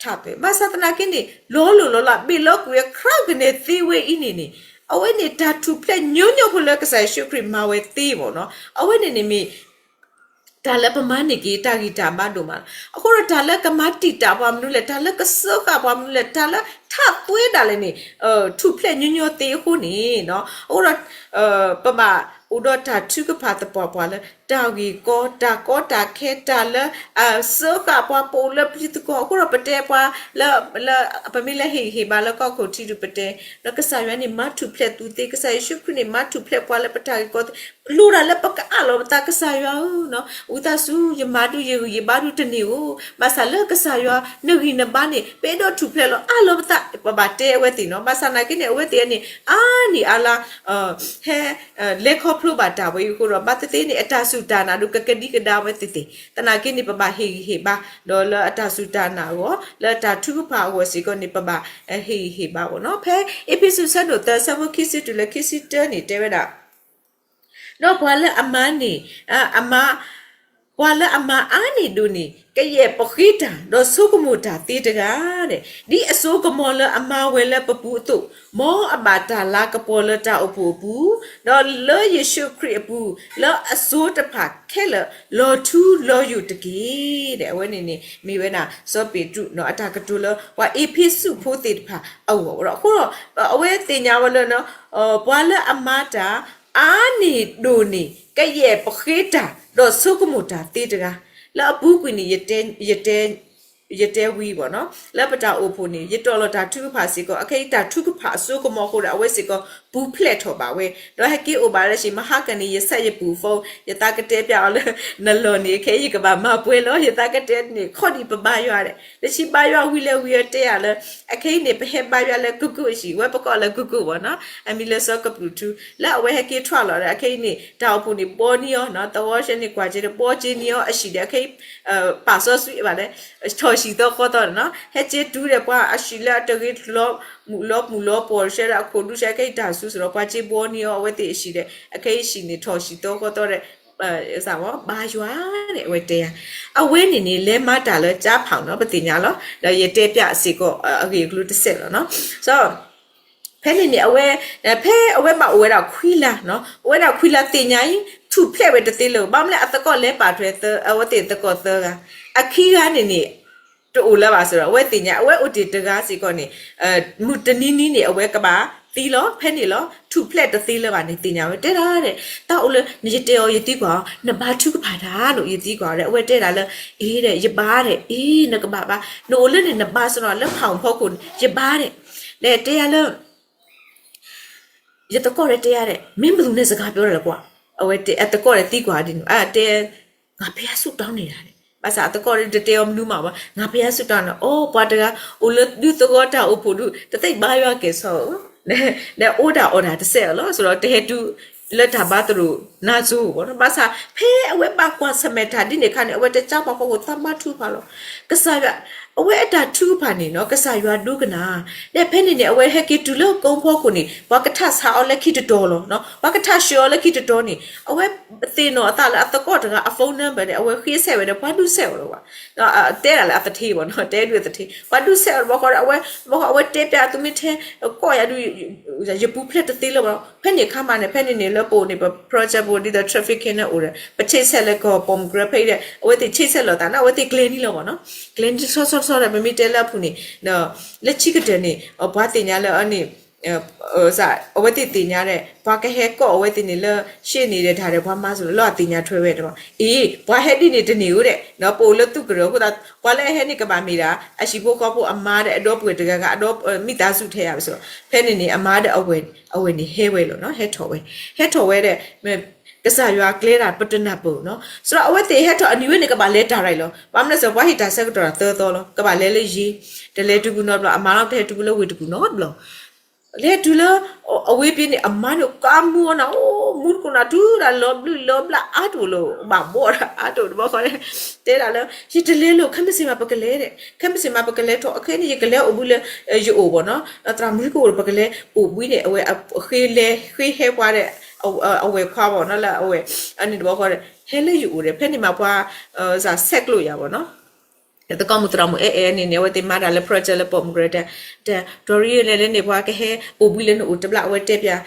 ထးသွဲ ဘၣ်ဆၣ်သနာ်က့န့ၣ် လီၤလိၢ်လီၤလး ဘ့ၣ်လီၤကွံာ်အခါကန့ၣ်သ့ဝဲအံၤန့ၣ်န့ၣ် အဝဲန့ၣ်တၢ်ထူၣ်ဖျဲးညီညီဖိလၢကစၢ်ယ့ၣ်ၡူးခရံာ်မၤဝဲသ့မ့ၢ်နီၤ, အဝဲန့ၣ်န့ၣ်မ့ၢ် တၢ်လၢပမၤန့ၢ်က့ၤတၢ်ဂံၢ်တၢ်ဘါဒိၣ်မးလီၤ. အဃိဒီးတၢ်လၢကမၤတံာ်တာ်ပှၤမနုၤလဲၣ်, တၢ်လၢကစၢဃာ်ပှၤမနုၤလဲၣ်, တၢ်လၢထးသွဲဒၣ်လဲာ်န့ၣ် ထူၣ်ဖျဲးညီညီသ့အဃိန့ၣ်, အဃိဒီး ပဘၣ်အိၣ်ဒီးတၢ်ထုကဖၣ်သပှၢ်ပှၢ်လၢ တၢ်ဂ့ၢ်ကီ တၢ်ကီတၢ်ခဲ တၢ်လၢအစၢဃာ်ပှၤ ပအိၣ်လၢပျံၤသကွီၤ အဃိဒီးပတဲပှၤလၢ လၢ ပမ့ၢ်လၢဟ့ၣ်ဂံၢ်ဟ့ၣ်ဘါလၢကီၢ်ခိၣ်ထံဒုးပတဲ, ဒီးကစၢ်ယွၤန့ၣ်မၤထူၣ်ဖျဲးသုသ့, ကစၢ်ယ့ၣ်ၡူးခရံာ�ၣ်န့ၣ် မၤထူၣ်ဖျဲးပှၤလၢပတၢ်ဂ့ၢ်ကီသ့, လိၣ်ဒၣ်လၢပကအးလီၤပသး ကစၢ်ယွၤဧၢ, ဝံသးစူၤ ယမၤဒုးယဂံၢ်ယဘါဒုးတန့ၢ်ဧိၤ, ဘၣ်ဆၣ်လၢကစၢ်ယွၤနဂံၢ်နဘါန့ၣ် ပအဲၣ်ဒိးထူၣ်ဖျဲးလီၤ အးလီၤပသး, ပဘၣ်တဲအဝဲသ့ၣ်နီၤ, ဘၣ်ဆၣ်သနာ်က့န့ၣ် အဝဲသ့ၣ်န့ၣ် အါနံၣ်အါလါ ဟဲ လဲၤခီဖျိဘၣ်တၢ်ဝဲအံၤအဃိဒီး ဘၣ်သ့ၣ်သ့ၣ်န့ၣ် အတၢ်စူၢ်တၢ်နာ်ဒုးကကဒံကဒါဝဲသ့ၣ်သ့ၣ်, သနာ်က့န့ၣ် ပဘၣ်ဟ့ၣ်ဂံၢ်ဟ့ၣ်ဘါ, ဒီးလၢအတၢ်စူၢ်တၢ်နာ်အဂီၢ် လၢအတၢ်ထုကဖၣ်အဂီၢ်စ့ၢ်ကီးန့ၣ် ပဘၣ်ဟ့ၣ်ဂံၢ်ဟ့ၣ်ဘါအဂီၢ်နီၤ, ဖဲအ့းဖ့းစူးဆၢဒိၣ်သၢဆၢဖိခံဆံတုၤလၢခံဆံတၢန့ၣ် တဲဝဲဒၣ် ဒီးပှၤလၢအမၤန့ၢ် အမၤ ပှၤလၢအမၤအါန့ၢ်ဒိၣ်န့ၣ် ကယဲၢ်ပဃ့တၢ် ဒီးဆိကမိၣ်တၢ်သ့တဂၤ, ဒ်အစိကမီၤလၢအမၤဝဲလၢပပူၤအသိး, မ်အဘၣ်တၢ်လၤကပီၤလၢတၢ်အိၣ်ဖှိၣ်အပူၤ, ဒီးလၢယ့ၣ်ၡူးခရံာ်အပူၤ လၢအစိၤတဖၣ်ခဲလၢာ် လီၤထူလီၤယိာ်တက့ၢ်. အဝဲန့ၣ်န့ၣ် မ့ၢ်ဝဲဒၣ် စီၤပ့းတရူး အတၢ်ကတိၤလၢပှၤအ့းဖ့းစူးဖိသ့ၣ်တဖၣ်အဂီၢ်ဒီး အဃိဒီး အဝဲသ့ၣ်ညါဝဲလၢ ပှၤလၢအမၤတၢ် အါန့ၢ်ဒိၣ်န့ၣ် ကယဲၢ်ပဃ့တၢ် ဒီးဆိကမိၣ်တၢ်သ့တဂၤ, လၢအပူၤကွံာ်န့ၣ် ယတဲဝံၤဘၣ်နီၤ, လၢပတၢ်အိၣ်ဖှိၣ်န့ၣ် ယတီၢ်လီၤတၢ်ထုကဖၣ်စ့ၢ်ကီး, အခဲအံၤတၢ်ထုကဖၣ်အစိကမီၤအဃိဒီး အဝဲစ့ၢ်ကီးပူၤဖျဲးထီၣ်ဘၣ်ဝဲ, ဒီးဟဲက့ၤအိၣ်ဘၣ်လၢ ယမဟါကန့ၣ် ယဆဲးယပူၤဖိ, ယသးကတဲပျးအီၤလၢ နလီၢ်န့ၣ် ခဲအံၤယကဘၣ်မၤပှဲၤလီၤ, ယသးကတဲန့ၣ် ခီဒံးပဘါယွၤဒီး တဆံဘါယွၤဝံၤလၢဝံၤအတဲယၤလၢ အခဲအံၤန့ၣ် ပဟဲဘါယွၤလၢကူကူအဟံၣ်, ဝဲပကိးလၢကူကူဘၣ်နီၤ, အမံၤလၢစီၤကပြုၢ်ထူ, လၢအဝဲဟဲက့ၤထွဲလီၤဒီး အခဲအံၤန့ၣ် တၢ်အိၣ်ဖှိၣ်န့ၣ် ဘီန့ၢ်အီၤ, သဝီဆဲန့ၣ်ကွၢ်က့ၤဒီး ဘီက့ၤန့ၢ်အီၤအဟံၣ်ဒီး အခဲအံၤ ပာ်စီဆှံဘၣ်လဲၣ်, ထီၣ်ဟံၣ်သီဃီသီန့ၣ်နီၤ, ဟဲက့ၤတုၤဒီးပှၤအဟံၣ်လၢအတဂ့ၤလီၤ, မုၢ်လီၤပူၤလီၤပီၢ်ဆဲဒီးအခိၣ်ဒူဆဲ အခဲအံၤတၢ်စူၤစရီ ပှၤက့ၤဘီန့ၢ်အီၤ အဝဲသ့ၣ်အဟံၣ်ဒီး အခဲအံၤဟံၣ်န့ၣ် ထီၣ်ဟံၣ်သီဃီသီဒီး ဘါယွၤန့ၣ် အဝဲတဲယၤ, အဝဲန့ၣ်န့ၣ် လဲၤမၤတၢ်လၢကၠါဖးနီၤ ပသ့ၣ်ညါလီၤ, ဒီးယတဲပျးစ့ၢ်ကီးအဂ့ၢ်အကျိၤတစဲးလီၤနီၤ, ဖဲန့ၣ်န့ၣ် အဝဲ ဖဲအဝဲဘၣ်အိၣ်ဝဲဒၣ်ခွံလါနီၤ, အိၣ်ဝဲဒၣ်ခွံလါသ့ၣ်ညါအံၤ ထူၣ်ဖျဲးဝဲတသ့လၢၤ, ဘၣ်မနုၤလဲၣ် အသကိးလဲၤပာ်ထွဲ အဝဲသ့ၣ်သကိးသၢဂၤ, အခံဂၤန့ၣ်န့ၣ် တအိၣ်လၢၤဘၣ်စ့ၢ်ဒီး အဝဲသ့ၣ်ညါ အဝဲအိၣ်တ့ၢ်တဂၤစ့ၢ်ကီးန့ၣ် မုၢ်တနံၤနံၤန့ၣ် အဝဲကဘၣ်သံလီၤ ဖဲန့ၣ်လီၤ ထူၣ်ဖျဲးတသ့လၢၤဘၣ်န့ၣ် သ့ၣ်ညါဝဲ တဲဒၣ်ဒီး တၢ်အိၣ်လၢ နယတဲအီၤ ယသံကွၢ်အီၤ နဘါထုကဖၣ်တၢ်လိၤ ယသံကွၢ်အီၤဒီး အဝဲတဲဒၣ်လၢ အ့ဒီး ယဘါဒီး အ့ နကဘၣ်ဘါ နအိၣ်လၢန့ၣ် နဘါစ့ၢ်ဒီး လၢဖးအီၣ်ဖီခိၣ်န့ၣ် ယဘါဒီး ဒီးတဲယၤလၢ ယသကိးဒီးတဲယၤဒီး မ့ၢ်မနုၤန့ၣ်စကားပြောတၢ်လဲၣ်ကွၢ်, အဝဲတဲ အသကိးဒီးသံကွၢ်ဒ်န့ၣ် တဲ ငါဘုရားဆုတောင်းနေတာန့ၣ် ဘၣ်ဆၣ်အသကိးဒီးတတဲအီၤမနုၤမးဘၣ် ငါဘုရားဆုတောင်းန့ၣ် အိ ပှၤတဂၤ အိၣ်လၢဒူသဝီတၢ်အိၣ်ဖှိၣ်ဒူ တသ့ၣ်ညါဘၣ်ယွၤကဲၣ်ဆိးဧၢ ဒီးအိၣ်တၢ်အီၣ်တၢ်တစဲးအီၤလီၤ စ့ၢ်ဒီးတဟဲတုၤလၢတၢ်ဘါသရိာ်နါစိၤဘၣ်နီၤ ဘၣ်ဆၣ် ဖဲအဝဲဘၣ်ကွၢ်ဆၢၣ်မဲာ်တၢ်ဒ်န့ၣ်အခါန့ၣ် အဝဲတကးပှၤဖီခိၣ်သးဘါထုကဖၣ်လီၤ ကစၢ်ယွၤ အဝဲအတၢ်ထုကဖၣ်န့ၣ်နီၤ ကစၢ်ယွၤဒိကနၣ် ဒီးဖဲန့ၣ်န့ၣ် အဝဲဟဲက့ၤတုၤလၢကိဖီခိၣ်န့ၣ် ပှၤကထၣ်ဆါအီၤလၢခံတတီၤလီၤ ပှၤကထၣ်ဆှၢအီၤလၢခံတတီၤန့ၣ် အဝဲသ့ၣ်နီၣ်အသးလၢအသကိးတဂၤအ phone number န့ၣ် အဝဲဃ့ဆဲးဝဲဒီး ပှၤဒုးဆဲးအီၤလီၤဘၣ် တဲဒၣ်လၢအသထ့ဘၣ်နီၤ တဲဒုးအသထ့ ပှၤဒုးဆဲးအီၤတဘျီဃီဒီး အဝဲ အဝဲတဲပျးသုမ့ၢ်ထဲ ကီၢ်ယၤဒုး ယပူၤဖျဲးတသ့လၢၤဘၣ် ဖဲန့ၣ်အခါမးန့ၣ် ဖဲန့ၣ်န့ၣ် လၢပအိၣ်န့ၣ် ပ project ပူၤဒ်သိး traffic န့ၣ်အိၣ်ဒီး ပဆ့ၣ်ဆဲးလၢကီၢ်ပိာ်မုၣ်ကရၢဖဲအံၤဒီး အဝဲသ့ၣ်ဆ့ၣ်ဆဲးလိာ်သးန့ၣ် အဝဲသ့ၣ်ကျဲၤနံၣ်လီၤဘၣ်နီၤ ကျဲၤနံၣ်ဆီဆီဆီဒီး ပမ့ၢ်တဲလၢအပူၤန့ၣ် လၢခံကတၢၢ်န့ၣ် ပှၤသ့ၣ်ညါလၢအန့ၣ် အဝဲသ့ၣ်သ့ၣ်ညါဒီး ပှၤကဟဲကိးအဝဲသ့ၣ်န့ၣ်လၢ ရှ့ၣ်န့ၣ်ဒီးတၢ်ဒီးပှၤမၤစ့ၢ်လီၤ လၢအသ့ၣ်ညါထွဲဝဲတဘၣ် အ့ ပှၤဟဲဒ်န့ၣ်တန့ၢ်ဧိၤဒီး ပအိၣ်လၢသုးကရၢအဃိသတး ပှၤလၢအဟဲန့ၣ်ကဘၣ်မ့ၢ်ဒၣ် အဟံၣ်ဖိဃီဖိအမါဒီးအဒီပုၢ်ဝဲၢ်တဂၤဂၤ အဒီမိၢ်သးစူၣ်ထဲယၤဘၣ်စ့ၢ်လီၤ ဖဲန့ၣ်န့ၣ် အမါဒီးအဝဲန့ၣ်ဟဲဝဲလီၤနီၤ ဟဲထီၣ်ဝဲ ဟဲထီၣ်ဝဲဒီး ကစၢ်ယွၤကျဲဒၣ်ပတနၢ်ပၢၢ်နီၤ စ့ၢ်ဒီးအဝဲသ့ၣ်ဟဲထီၣ်အနံၤဝဲန့ၣ် ကဘၣ်လဲၤတၢ်ရၤလီၤ ဘၣ်မနုၤစ့ၢ် ပှၤဟ့ၣ်တၢ်ဆၢကတီၢ်တၢ်သၢသီလီၤ ကဘၣ်လဲၤလၢယ့ တလဲၤတုၤပူၤနီတဘျီ အမါလီၤ တဟဲတုၤပူၤလၢဝ့ၢ်တကူၣ်နီတဘျီ လဲၤတုၤလၢ အဝ့ၢ်ပ့ၤန့ၣ် အမါန့ၣ် ကါမူအီၤနၤ အိၣ်မူတကိၢ်နၤ တုၤဒၣ်လီၤဘျုးလီၤဘျၣ်အါတအိၣ်လၢ ဘၣ်ဘှီဒၣ်အါတအိၣ်တဘျီဃီန့ၣ် တဲဒၣ်လၢ ယတလဲၤလၢၤ ခဲမုၢ်ဆ့ၣ်မးပကလဲၤဒီး ခဲမုၢ်ဆ့ၣ်မးပကလဲၤထီၣ် အခဲအံၤန့ၣ် ယကလဲၤအိၣ်ဘှံးလၢ ယအိၣ်ဘၣ်နီၤ သရၣ်မုၣ်ကအိၣ်ဒီး ပကလဲၤအိၣ်ဘှံးန့ၣ် အဝဲဃ့လဲၤဃ့ဟဲပှၤဒီး အဝဲခွါဘၣ်နီၤ လၢအဝဲ အန့ၣ်တဘျီဃီဒီး ဟဲလၢယအိၣ်ဒီး ဖဲန့ၣ်မးပှၤ စးဆဲးကျိးယၤဘၣ်နီၤ သကိးမုၣ်သရၣ်မုၣ်အဲၣ်အဲၣ်န့ၣ်န့ၣ် အဝဲသ့ၣ်မၤတၢ်လၢ project လၢပိာ်မုၣ်ကရၢတဲ တဲ ဒီးရံလဲၤလၢန့ၣ် ပှၤကဟဲအိၣ်ဘှံးလၢနအိၣ်တဘျီ အဝဲတဲပျး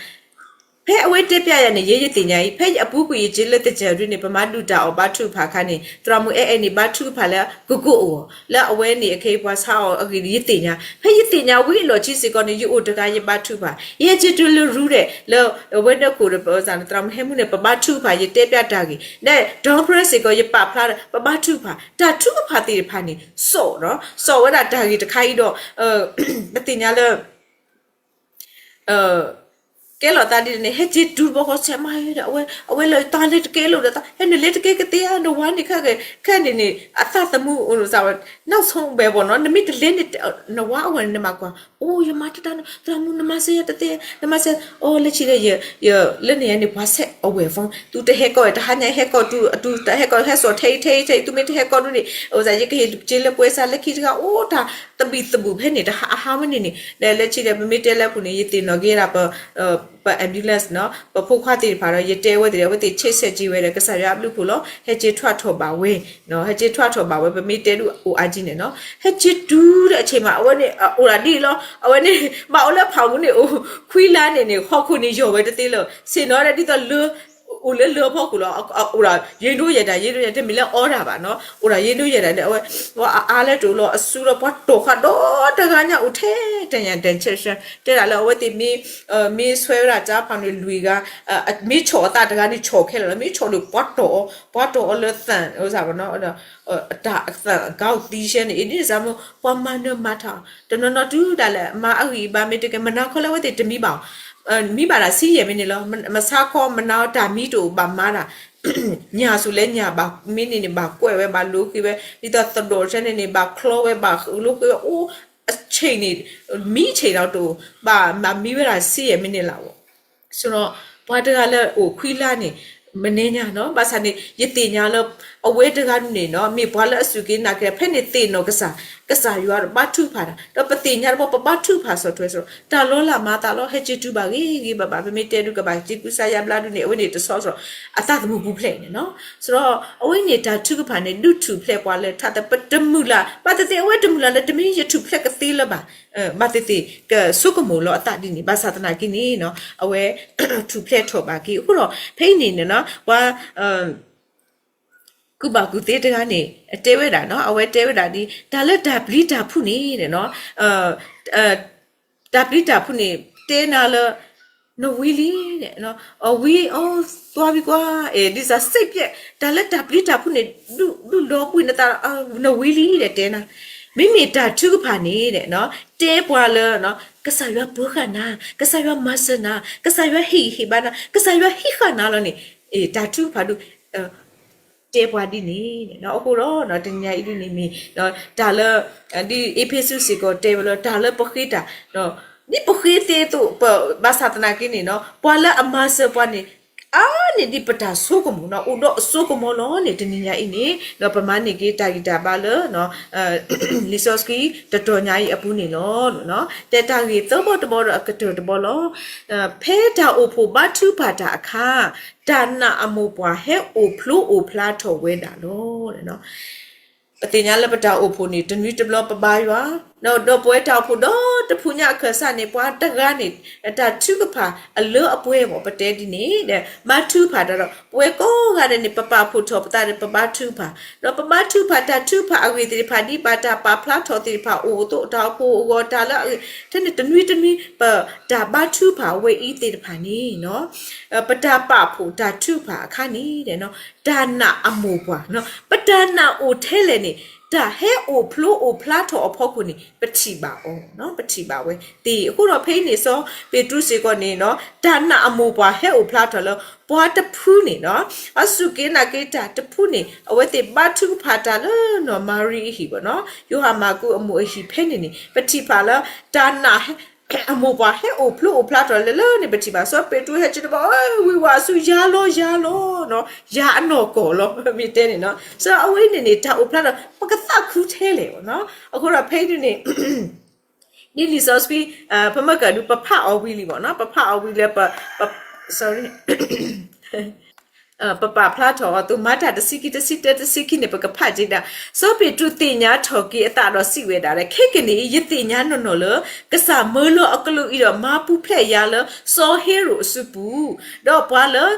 ဖဲအဝဲတဲပျးယၤန့ၣ် ယဲယသ့ၣ်ညါအံၤ ဖဲအပူၤကွံာ်ယက့ၤလၢသကဲးဒုးန့ၣ် ပမၤဒုၣ်တၢ်အီၣ်ဘါထုကဖၣ်အခါန့ၣ် သရၣ်မုၣ်အဲၣ်အဲၣ်န့ၣ် ဘါထုကဖၣ်လၢကကိးအဂီၢ် လၢအဝဲန့ၣ်အခါအံၤပှၤဆါအီၤအဂ့ၢ်န့ၣ် ယသ့ၣ်ညါ ဖဲယသ့ၣ်ညါဝံၤအလီၢ်ခံစ့ၢ်ကီးန့ၣ် ယအိၣ်တဂၤယဘါထုကဖၣ် ယဟဲက့ၤတုၤလၢရူဒီး လၢအဝဲဒၢးခိၣ်ဒီး သရၣ်မုၣ်ဟဲမုၢ်န့ၣ် ပဘါထုကဖၣ် ယတဲပျးတၢ်ဂ့ၢ် ဒီး ဒီဖရဲစ့ၢ်ကီး ယပာ်ဖျါဒီး ပဘါထုကဖၣ် တၢ်ထုကဖၣ်သ့ၣ်တဖၣ်န့ၣ် စိာ်ဒီး စိာ်ဝဲဒၣ်တၢ်ဂ့ၢ်တခါအံၤဒီး ပသ့ၣ်ညါလၢ ကဲလီၤသးဒ်န့ၣ် ဟဲက့ၤတုၤတဘျီဃီ ဆဲးမါဒီး အဝဲ အဝဲလၢတၢ်လဲၤတကဲလိာ်ဒီး ဟဲနလဲၤတကဲကသ့ဧါ နဝၤန့ၣ်ခဲကဲ ခဲန့ၣ်န့ၣ် အသးသမူအိၣ်စ့ၢ်ဝဲ နောက်ဆုံးပဲပေါ့နော် နမ့ၢ်တလဲၤန့ၣ် နဝၤအဝဲန့ၣ် နမၤကွၢ် အိ ယမၤတၢ်တၢ်န့ၣ် သရၣ်မုၣ်နမၤစၢၤယၤတသ့ နမၤစၢၤ အိ လၢခံဒီး ယ လၢန့ၣ်ယၤန့ၣ် ပှၤဆဲးအဝဲၢ် phone သုတဟဲကီၢ် တဟါညါဟဲကီၢ် တုၤ တုၤတဟဲကီၢ် ဟဲစိာ်ထဲအံၤထဲအံၤထဲအံၤ သုမ့ၢ်တဟဲကီၢ်ဒ်န့ၣ် အိ ယကဟ့ၣ်က့ၤလၢပှဲၤစးလၢခံတဂၤ အိ တၢ်သဘံၣ်သဘုၣ်ဖဲန့ၣ် တဟါအဟါဝဲန့ၣ်န့ၣ် ဒီးလၢခံဒီး ပမ့ၢ်တဲလၢအပူၤန့ၣ် ယသ့ၣ်နီၣ်က့ၤဒၣ်ပ ပ ambulance နီၤ ပဖိခွါသ့ၣ်တဖၣ်ဒီး ယတဲအဝဲသ့ၣ်ဒီး အဝဲသ့ၣ်ဆ့းဆဲးက့ၤဝဲဒီး ကစၢ်ယွၤအဘျုးအဖှိၣ်လီၤ ဟဲက့ၤထွဲထီၣ်ဘၣ်ဝဲ ဟဲက့ၤထွဲထီၣ်ဘၣ်ဝဲ ပမ့ၢ်တဲဒုးအိၣ်အါကံန့ၣ်နီၤ ဟဲက့ၤတုၤဒီးအဆ့ၣ်မး အဝဲန့ၣ် အိၣ်ဒၣ်ဒ်အံၤလီၤ အဝဲန့ၣ် ဘၣ်အိၣ်လၢဖးမူန့ၣ်အိၣ် ခွံလါန့ၣ်န့ၣ် ဟီၣ်ခိၣ်န့ၣ်ယီၢ်ဝဲတသ့လၢၤ ဆ့ၣ်နီၤဒီးဒ်သိးလၢ အိၣ်လၢလၢဖီခိၣ်လီၤ အိၣ်ဒီး ယိယိယဲၢ်ဒၣ် ယိယိယဲၢ် တမ့ၢ်လၢအီတၢ်ဘၣ်နီၤ အိၣ်ဒီးယိယိယဲၢ်ဒၣ်န့ၣ် အဝဲ ဝဲအအါလၢတအိၣ်လီၤ အစုလီၤ ပှၤတီၢ်ဃာ်ဒီတဂၤညါအိၣ်ထဲတညါ တဆဲးဆဲး တဲဒၣ်လၢအဝဲသ့ၣ်မ့ၢ် မ့ၢ်ဆွဲဝဲဒၣ်ကၠါဖးန့ၣ်လွံၢ်ဂၤ မ့ၢ်ဆီၣ်အသးတဂၤန့ၣ်ဆီၣ်ခဲလၢာ်လီၤ မ့ၢ်ဆီၣ်ဒီးပှၤတီၢ်အီၤ ပှၤတီၢ်အီၤလၢသၣ် အိၣ်စ့ၢ်ဘၣ်နီၤ တၢ်သၣ်အကါအိၣ်သံဆဲန့ၣ် အ့ ဒ်န့ၣ်စ့ၢ်မ့ၢ် ပှၤမၤနၢၤမၤထး တနီၤနီၤတုၤဒၣ်လဲာ် မၤအဂံၢ်အဘါမ့ၢ်တကဲ မနၤခီလၢအဝဲသ့ၣ်တမံဘၣ် မံဘၣ်တၢ်ဆံးယဲၢ်မံးနံးလီၤ မဆါခီမနၤတၢ်မံတအိၣ်ဘၣ်မၤတၢ် ညၣ်ဆူၣ်လဲၣ်ညၣ်ဘၣ် မ့ၢ်န့ၣ်န့ၣ် ဘၣ်ကွဲးဝဲ ဘၣ်လိၤဃ့ဝဲ ဒ်သိးသဒိၣ်ထဲန့ၣ်န့ၣ် ဘၣ်ချီဝဲ ဘၣ်လိၤဃ့ဝဲ အိၣ်အဆ့ၣ်န့ၣ် မံဆ့ၣ်ဒီးတအိၣ် ဘၣ်မၤမံဝဲဒၣ်ဆံးယဲၢ်မံးနံးလၢ်ဝဲ ဆိုတော့ ပှၤတဂၤလၢအိၣ်ခွံလါန့ၣ် မနံၤညါနီၤ ဘၣ်ဆၣ်န့ၣ် ယသ့ၣ်ညါလၢ အဝဲတဂၤန့ၣ်နီၤ မ့ၢ်ပှၤလၢအစူၢ်က့ၤနာ်က့ၤ ဖဲန့ၣ်သ့ၣ်နီၣ်ကစၢ်, ကစၢ်ယွၤဘါထုကဖၣ်တၢ်, ဒီးပသ့ၣ်ညါတဘျီ ပဘါထုကဖၣ်ဆီၣ်ထွဲစ့ၢ်ကီး တၢ်လီၤလးမၤအသးလီၤ. ဟဲက့ၤတူၢ်ဘၣ်ဂ့ၤဂ့ၤဘၣ်ဘၣ် ပမ့ၢ်တဲဒုးကဘၣ်စ့ကူစါယါဘျါဒုးန့ၣ် အဝဲန့ၣ်တဆီဆီၣ် အသးသမူပူၤဖျဲးန့ၣ်နီၤ. စ့ၢ်ကီး အဝဲန့ၣ်တၢ်ထုကဖၣ်န့ၣ် ဒုးထူၣ်ဖျဲးပှၤလၢထးသပတမုာ်လၢ်, ဘၣ်သ့ၣ်သ့ၣ် အဝဲတမုာ်လၢ်လၢ တမ့ၢ်ယထူၣ်ဖျဲးကသ့လၢၤဘၣ်, ဘၣ်သ့ၣ်သ့ၣ် ကဆိကမိၣ်လီၤအသးဒ်န့ၣ် ဘၣ်ဆၣ်သနာ်က့န့ၣ်နီၤ အဝဲ ထူၣ်ဖျဲးထီၣ်ဘၣ်က့ၤ. အဃိဒီး ဖဲအံၤန့ၣ်နီၤ ပှၤ ကူၣ်ဘၣ်ကူၣ်သ့တဂၤန့ၣ် တဲဝဲဒၣ်နီၤ, အဝဲတဲဝဲဒၣ်ဒ် တၢ်လၢတၢ်ပျံၤတၢ်ဖုးန့ၣ်နီၤ, တၢ်ပျံၤတၢ်ဖုးန့ၣ် တဲနၤလၢ နဝံၤလံ, အဝံၤ အိ သွါဘံကွၢ်, ဒ်စ့ၢ်ကီး တၢ်လၢတၢ်ပျံၤတၢ်ဖုးန့ၣ် ဒုးလီၤဘှံးနသး နဝံၤလံဒီးတဲနၤ, မ့မ့ၢ်တၢ်ထုကဖၣ်န့ၣ် တဲပှၤလၢ ကစၢ်ယွၤပၢၤဃာ်နၤ, ကစၢ်ယွၤမၤစၢၤနၤ, ကစၢ်ယွၤဟ့ၣ်ဂံၢ်ဟ့ၣ်ဘါနၤ, ကစၢ်ယွၤဟံးဃာ်နၤလီၤန့ၣ်, တၢ်ထုကဖၣ်ဒုး တဲပှၤဒ်န့ၣ်, အဃိဒီး တနံၤညါအံၤဒ်န့ၣ်မ့ၢ် တၢ်လၢ ဒ်အ့းဖ့းစူးစ့ၢ်ကီးတဲဝဲလၢ တၢ်လၢပဃ့တၢ် ဒ်ပဃ့သ့အသိး ဘၣ်ဆၣ်သနာ်က့န့ၣ်နီၤ ပှၤလၢအမၤစၢၤပှၤန့ၣ် အါန့ၢ်ဒံးပတၢ်ဆိကမိၣ်နီၤ, အိၣ်ဒီးအစိကမီၤလီၤန့ၣ် တနံၤညါအံၤန့ၣ် ဒီးပမၤန့ၢ်က့ၤတၢ်ဂံၢ်တၢ်ဘါလၢ လံာ်စီဆှံတတီၤညါအံၤအပူၤန့ၣ်လီၤ. တဲတၢ်ဂ့ၢ်သၢဘီတဘီဒီးအကတၢၢ်တဘီလီၤ. ဖဲတၢ်အိၣ်ဖှိၣ်ဘါထုကဖၣ်တၢ်အခါ တၢ်နာ်အမိၢ်ပှၢ်ဟဲအိၣ်ဖျိအိၣ်ဖျါထီၣ်ဝဲဒၣ်လီၤ. ပသ့ၣ်ညါလၢပတၢ်အိၣ်ဖှိၣ်န့ၣ် တနွံတဘျီပဘါယွၤ, ဒီးပဝဲတၢ်အိၣ်ဖှိၣ်ဒီတဖုညါအခၢၣ်စးန့ၣ် ပှၤတဂၤန့ၣ် တၢ်ထုကဖၣ် အလၢအပှဲၤမ့ၢ် ပတဲဒ်န့ၣ်ဒီး ဘါထုကဖၣ်တၢ်ဒီး ပဝဲကိးဂၤဒဲးန့ၣ် ပပာ်ဖှိၣ်ထီၣ်ပသးဒီး ပဘါထုကဖၣ်, ဒီးပဘါထုကဖၣ်တၢ်ထုကဖၣ်အဂ့ၢ်သ့ၣ်တဖၣ် ဒ်ဘၣ်တၢ်ပာ်ဖျါထီၣ်သ့ၣ်တဖၣ်အိၣ်အသိး တၢ်အိၣ်ဖှိၣ်အဂီၢ် တၢ်လၢအဂ့ၢ် ထဲန့ၣ်တနွံတနွံ ပတၢ်ဘါထုကဖၣ်ဝဲအံၤသ့ၣ်တဖၣ်န့ၣ် ပတၢ်ပာ်ဖှိၣ်တၢ်ထုကဖၣ်အခါန့ၣ် တၢ်နာ်အမိၢ်ပှၢ် ပတၢ်နာ်အိၣ်ထဲလဲၣ်န့ၣ် တၢ်ဟဲအိၣ်ဖျိအိၣ်ဖျါထီၣ်အဖီခိၣ်န့ၣ် ပထံၣ်ဘၣ်အီၤ, ပထံၣ်ဘၣ်ဝဲသ့. အဃိဒီးဖဲအံၤန့ၣ် စီၤပ့းတရူးစ့ၢ်ကီးန့ၣ် တၢ်နာ်အမိၢ်ပှၢ်ဟဲအိၣ်ဖျါထီၣ်လၢ ပှၤတဖုန့ၣ် အစူၢ်က့ၤနာ်က့ၤတၢ်တဖုန့ၣ် အဝဲသ့ၣ်ဘါထုကဖၣ်တၢ်လၢနီၢ်မၤရံအဟံၣ်ဘၣ်နီၤ, ယိၤဟၣ်မၢ်ကူးအမိၢ်အဟံၣ်ဖဲန့ၣ်န့ၣ် ပထံၣ်ဘၣ်လၢ တၢ်နာ် အမိၢ်ပှၢ်ဟဲအိၣ်ဖျိအိၣ်ဖျါထီၣ်လၢလၢန့ၣ် ပထံၣ်ဘၣ် စီၤပ့းတရူးဟဲက့ၤတဘျီ ဝံၤဝဲဆူယၤလီၤယၤလီၤ, ယၤအနီၢ်ကီၢ်လီၤ မ့ၢ်တဲန့ၣ်နီၤ. စီၤအဝဲန့ၣ်န့ၣ် တၢ်အိၣ်ဖျါထီၣ် ပကသးခုထဲလဲၣ်ဘၣ်နီၤ. အဃိဒီးဖဲအံၤန့ၣ် ဒ်လံာ်စီဆှံ ပမ့ၢ်ကဒုးပဖးအီၤဝံၤလံဘၣ်နီၤ, ပဖးအီၤဝံၤလၢပ sorry ပပာ်ဖျါထီၣ်အီၤအသိး မၤတၢ်တဆံခံ တဆံတၢ တဆံခံန့ၣ် ပကဖးက့ၤဒၣ်, စီၤပ့းတရူးသ့ၣ်ညါထီၣ်က့ၤအသးဒီးစံးဝဲဒၣ်လၢ ခဲကနံၣ်အံၤ ယသ့ၣ်ညါနီၢ်နီၢ်လၢ ကစၢ်မၢလၢအကျိာ်အံၤဒီး မၤပူၤဖျဲးယၤလၢစီၤဟ့ရိာ်အစုပူၤ, ဒီးပှၤလၢ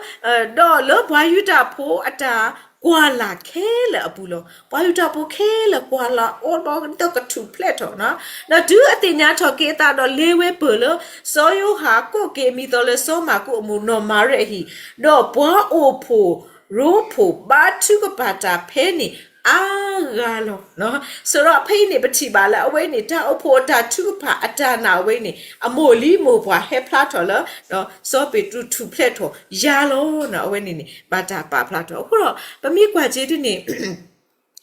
ဒီးလၢပှၤယူဒၤဖိအတၢ်ကွၢ်လၢ်ခဲလၢာ်အပူၤလီၤ. ပှၤယူဒၤဖိခဲလၢာ်ကွၢ်လၢ်အီၤဘၣ်ဒ်သိးကထူၣ်ဖျဲးထီၣ်နီၤ, ဒီးတုၤအသ့ၣ်ညါထီၣ်က့ၤအသးဒီးလဲၤဝဲပၢၢ်လၢ စီၤယိၤဟၣ်ကိးက့ၤအမံၤသီလၢ စီၤမၢ်ကူးအမိၢ်နီၢ်မၤရံအဟံၣ်, ဒီးပှၤအိၣ်ဖှိၣ်ရိဖှိၣ်ဘါထုကဖၣ်တၢ်ဖဲန့ၣ်အါဂၤလီၤ. စးထီၣ်ဖဲအံၤန့ၣ် ပထံၣ်ဘၣ်လၢအဝဲန့ၣ် တၢ်အိၣ်ဖှိၣ်အတၢ်ထုကဖၣ်အတၢ်နာ်အဝဲန့ၣ် အမိၢ်လံမိၢ်ပှၢ်ဟဲဖျါထီၣ်လၢ စီၤပ့းတရူးထူၣ်ဖျဲးထီၣ်ယၤလီၤနီၤ, အဝဲန့ၣ်န့ၣ် ဘၣ်တၢ်ပာ်ဖျါထီၣ်. အဃိဒီး ပမ့ၢ်ကွၢ်က့ၤဒ်န့ၣ်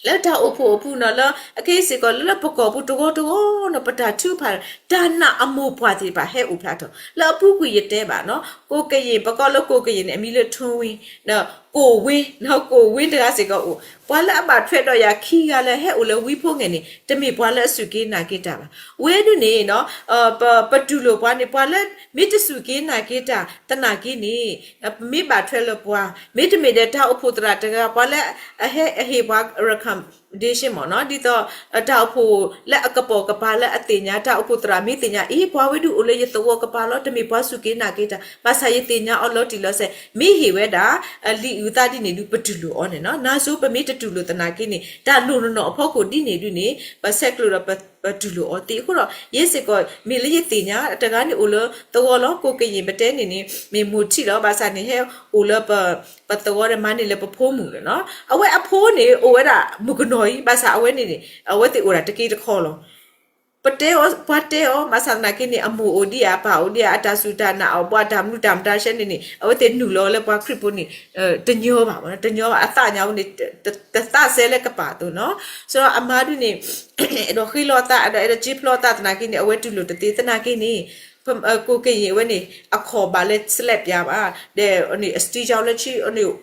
လၢတၢ်အိၣ်ဖှိၣ်အပူၤနီၤ လၢအခဲအံၤစ့ၢ်ကီး လၢလၢပကီၢ်ပူၤတဂီၤတဂီၤနီၤ ပတၢ်ထုကဖၣ် တၢ်နာ်အမိၢ်ပှၢ်သ့ၣ်တဖၣ်ဟဲအိၣ်ဖျါထီၣ် လၢအပူၤကွံာ်ယတဲဘၣ်နီၤ ကိၣ်ကယ့ၣ် ပကိးလၢကိၣ်ကယ့ၣ်န့ၣ် အမံၤလၢ ထူဝ့ ကိၣ်ဝ့ ကိၣ်ဝ့တဂၤစ့ၢ်ကီးအိၣ် ပှၤလၢအဘၣ်ထွဲဒီးယၤခံဂၤလၢဟဲအိၣ်လၢဝံဖိငဲၢ်န့ၣ် တမ့ၢ်ပှၤလၢအစူၢ်က့ၤနာ်က့ၤတၢ်ဘၣ်. ဝဲဒၣ်န့ၣ်နီၤ ပတူၢ်လိာ်ပှၤန့ၣ် ပှၤလၢမ့ၢ်တစူၢ်က့ၤနာ်က့ၤတၢ်သနာ်က့န့ၣ် မ့ၢ်ဘၣ်ထွဲလၢပှၤ မ့တမ့ၢ်ဒီးတၢ်အိၣ်ဖှိၣ်သရၣ်တဂၤ ပှၤလၢအဟ့ၣ်ပှၤ recommendation မ့ၢ်နီၤ ဒ်သိး တၢ်အိၣ်ဖှိၣ်လၢအကပိာ်ကပၤလၢအသ့ၣ်ညါ တၢ်အိၣ်ဖှိၣ်သရၣ်မ့ၢ်သ့ၣ်ညါ အ့ ပှၤဝဲဒၣ်အိၣ်လၢယသဝီကပၤလီၤ တမ့ၢ်ပှၤစူၢ်က့ၤနာ်က့ၤတၢ် ဘၣ်ဆၣ်ယသ့ၣ်ညါအီၤလီၤတံၢ်လီၤဆဲး မ့ၢ်ဟ့ၣ်ဝဲဒၣ် လံာ်အုၣ်သးဒ်န့ၣ်ဒုး ပတူၢ်လိာ်အီၤန့ၣ်နီၤ နၤစိၤပမ့ၢ်တတူၢ်လိာ်သနာ်က့န့ၣ် တၢ်လိၣ်နီၢ်နီၢ်အဖီခိၣ်ဒ်န့ၣ်ဒုးန့ၣ် ပဆဲးကျိးဒီးပတူၢ်လိာ်အီၤသ့အဃိဒီး ယဲစ့ၢ်ကီး မ့ၢ်လၢယသ့ၣ်ညါ တဂၤန့ၣ်အိၣ်လၢသဝီလီၤ ကိၣ်ကယ့ၣ်ပတဲန့ၣ်န့ၣ် မ့ၢ်မိၢ်ထံၣ်လီၤ ဘၣ်ဆၣ်န့ၣ်ဟဲအိၣ်လၢ ပသဝီဒီးမၤန့ၢ်လၢပဖိမုၣ်န့ၣ်နီၤ အဝဲအဖိန့ၣ် အိၣ်ဝဲဒၣ်မုၣ်ကနီၤအံၤ ဘၣ်ဆၣ်အဝဲန့ၣ်န့ၣ် အဝဲသ့ၣ်အိၣ်ဒၣ်တက့တခီလီၤ ပတဲအီၤ ပှၤတဲအီၤ ဘၣ်ဆၣ်သနာ်က့န့ၣ် အမိၢ်အိၣ်ဒံးဧါ အပၢ်အိၣ်ဒံးဧါ အတၢ်စူၢ်တၢ်နာ်အီၤ ဘၣ်တၢ်မနုၤတၢ်မတၤဆဲန့ၣ်န့ၣ် အဝဲသ့ၣ်နုာ်လီၤလၢပှၤခရံာ်ဖိန့ၣ် တညီဘၣ် တညီဘၣ် အသးညါဝဲန့ၣ် တသးစဲလၢကပာ်အသိးနီၤ စးထီၣ်အမါဒုးန့ၣ် အဲၣ်ဒိးဃ့လီၤအသး အဲၣ်ဒိးအဲၣ်ဒိးက့ၤဖျီအသးသနာ်က့န့ၣ် အဝဲတူၢ်လိာ်တသ့သနာ်က့န့ၣ် ကိၣ်ကယ့ၣ်အဝဲန့ၣ် အခီၣ်ဘၣ်လၢ slap ပၠးဘၣ် ဒီးန့ၣ် အစတံယီလၢဆံန့ၣ်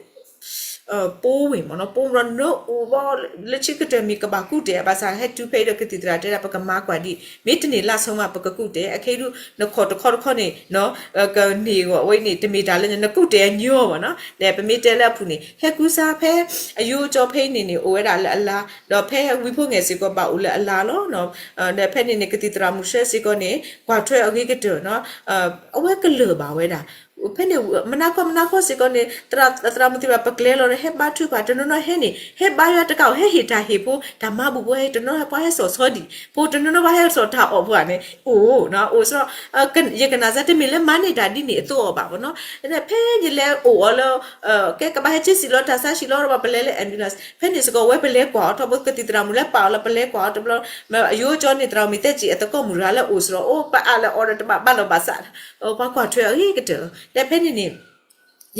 ပိဝ့ၤမ့ၢ်နီၤ, ပိဝ့ၤဒီးနအိၣ်ဘၣ်လၢဆံးကတၢၢ်မ့ၢ်ကဘၣ်ကူၣ်တဲာ် ဘၣ်ဆၣ်ဟဲတုၤဖဲအံၤဒီးကသံၣ်သရၣ်တဲဒၣ် ပကမၤကွၢ်ဒံး မ့ၢ်တန့ၢ်လါဆိမး ပကကူၣ်တဲာ် အခဲအံၤဒုး နခိးတခီတခီန့ၣ် ကန့ၢ်ဂီၤဝဲအံၤန့ၣ် တမ့ၢ်တၢ်လၢ နကူၣ်တဲာ်အညီမ့ၢ်နီၤ, ဒီးပမ့ၢ်တဲလၢအပူၤန့ၣ် ဟဲကူစါဖဲ အယိကၠီဖဲအံၤန့ၣ်န့ၣ် အိၣ်ဝဲဒၣ်လၢအလါ, ဒီးဖဲဝံဖိငဲၢ်စ့ၢ်ကီးဘၣ်အိၣ်လၢအလါလီၤ. ဒီးဖဲန့ၣ်န့ၣ် ကသံၣ်သရၣ်မုၣ်ဆှၢစ့ၢ်ကီးန့ၣ် ကွၢ်ထွဲအဂ့ၤကတၢၢ်နီၤ, အဝဲကလၢာ်ဘၣ်ဝဲဒၣ် ဖဲန့ၣ် မနၤခီမနၤခီစ့ၢ်ကီးန့ၣ် သရၣ်မုၣ်သ့ၣ်တဖၣ် ပကျဲလီၤဒီး ဟဲဘါထုကဖၣ် တနီၤနီၤဟဲန့ၣ် ဟဲဘါယွၤတကးအိၣ် ဟဲဟ့ၣ်တၢ်ဟ့ၣ်ဖိ တၢ်မၤဘူၣ်ဖိဟဲ တနီၤနီၤပှၤဟဲစိာ်ဆီဒံၣ်ဖိ တနီၤနီၤပှၤဟဲစိာ်တၢ်အီၣ်ဖိဧါန့ၣ် အိၣ်နီၤ အိၣ်စ့ၢ်ကီး, ယကနၣ်စ့ၢ် တမ့ၢ်လၢမၤန့ၢ်တၢ်ဒ်န့ၣ်အသိးအီၤဘၣ်မ့ၢ်နီၤ, ဖဲယလဲၤအိၣ်အီၤလၢ ကဲကဘၣ်ဟဲက့ၤစံၣ်လီၤတၢ်ဆါ စံၣ်လီၤဒီး ပလဲၤလၢ ambulance ဖဲန့ၣ်စ့ၢ်ကီး အဝဲပလဲၤကွၢ်အီၤထီဘိ ကသံၣ်သရၣ်မုၣ်လၢပာ်အီၤလၢ ပလဲၤကွၢ်အီၤတဘျီ အယိကၠီန့ၣ် သရၣ်မုၣ်သ့ၣ်ကံၣ် အသကိးမုၣ်တဂၤလၢအိၣ်စ့ၢ်ကီး အိၣ်ပအါလၢအီၤဒီး တဘၣ်ဘၣ်လီၤဘၣ်စး ပှၤကွၢ်ထွဲအဂ့ၤကတၢၢ်လီၤ. ဒီးဖဲန့ၣ်န့ၣ်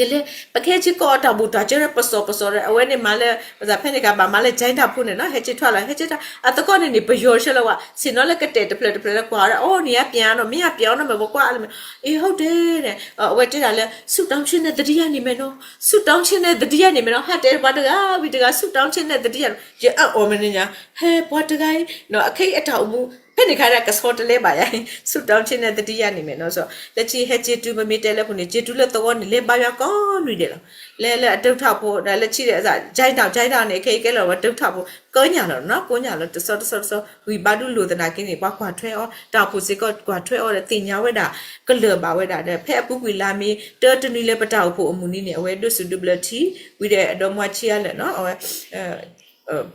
ယလဲၤ ပကဟဲက့ၤကိးအတၢ်ဘူၣ်တၢ်စၢၤ ပစီၣ်ပစီၣ်ဒီး အဝဲန့ၣ်မၤလၢ ပသးဖဲန့ၣ်ကဘၣ်မၤလၢ ကၠဲတၢ်ဖိန့ၣ်နီၤ ဟဲက့ၤထွဲလီၤ ဟဲက့ၤထွဲ အသကိးန့ၣ်န့ၣ် ပယီၤဆှၢလၢၤဝဲ ဆ့ၣ်နီၤလၢကတဲာ်တဖျၢၣ်တဖျၢၣ်လၢကွၢ်ဒီး အိၣ်န့ၣ်ယါပျၢ်နီၤ မ့ၢ်ယါပျၢ်နီၤ မ့ၢ်ပကွၢ်လၢမ့ၢ် အ့ ဟုတ်တယ် န့ၣ် အဝဲတဲဒၣ်လၢ ဆုတောင်းခြင်းနဲ့ သတိရနေမယ်နော် ဆုတောင်းခြင်းနဲ့ သတိရနေမယ်နော် ဟးတဲပှၤတဂၤဝံၤတဂၤ ဆုတောင်းခြင်းနဲ့ သတိရ ယအၢၣ်အီၤမ့ၢ်န့ၣ်ညါ ဟဲ ပှၤတဂၤအံၤ အခဲအံၤအတၢ်အိၣ်မူ ဖဲန့ၣ်ခါဒၣ်ကဆီတလဲဘၣ်ယါ ဆုတောင်းခြင်းနဲ့ သတိရနေမယ်နော် လၢခံဟဲက့ၤတုၤ ပမ့ၢ်တဲလၢအပူၤန့ၣ် က့ၤတုၤလၢသဝီန့ၣ် လဲၤဘါယွၤကိးနွံဒဲးလီၤ. လဲၤလၢအဒုးထီၣ်ဖိ ဒီးလၢခံဒီး ကၠဲတၢ် ကၠဲတၢ်န့ၣ် ခဲအံၤကဲလီၤဝဲဒုးထီၣ်ဖိ ကိးညါလီၤနီၤ ကိးညါလီၤ တဆီတဆီတဆီ ဝံၤဘါဒုးလိာ်သနာ်က့န့ၣ် ပှၤကွၢ်ထွဲအီၤ တၢ်အိၣ်ဖှိၣ်စ့ၢ်ကီးကွၢ်ထွဲအီၤဒီး သ့ၣ်ညါဝဲဒၣ် ကလၢာ်ဘၣ်ဝဲဒၣ်ဒီး ဖဲအပူၤကွံာ်လါမ့ၤ တၢတနွံလၢပတၢ်အိၣ်ဖှိၣ်အမုၢ်နံၤန့ၣ် အဝဲဒိးစူၣ်ဒိးဘျၢထံ ဝံၤဒီးအဒိးမွါဆံးအါလၢာ်နီၤ အဝဲ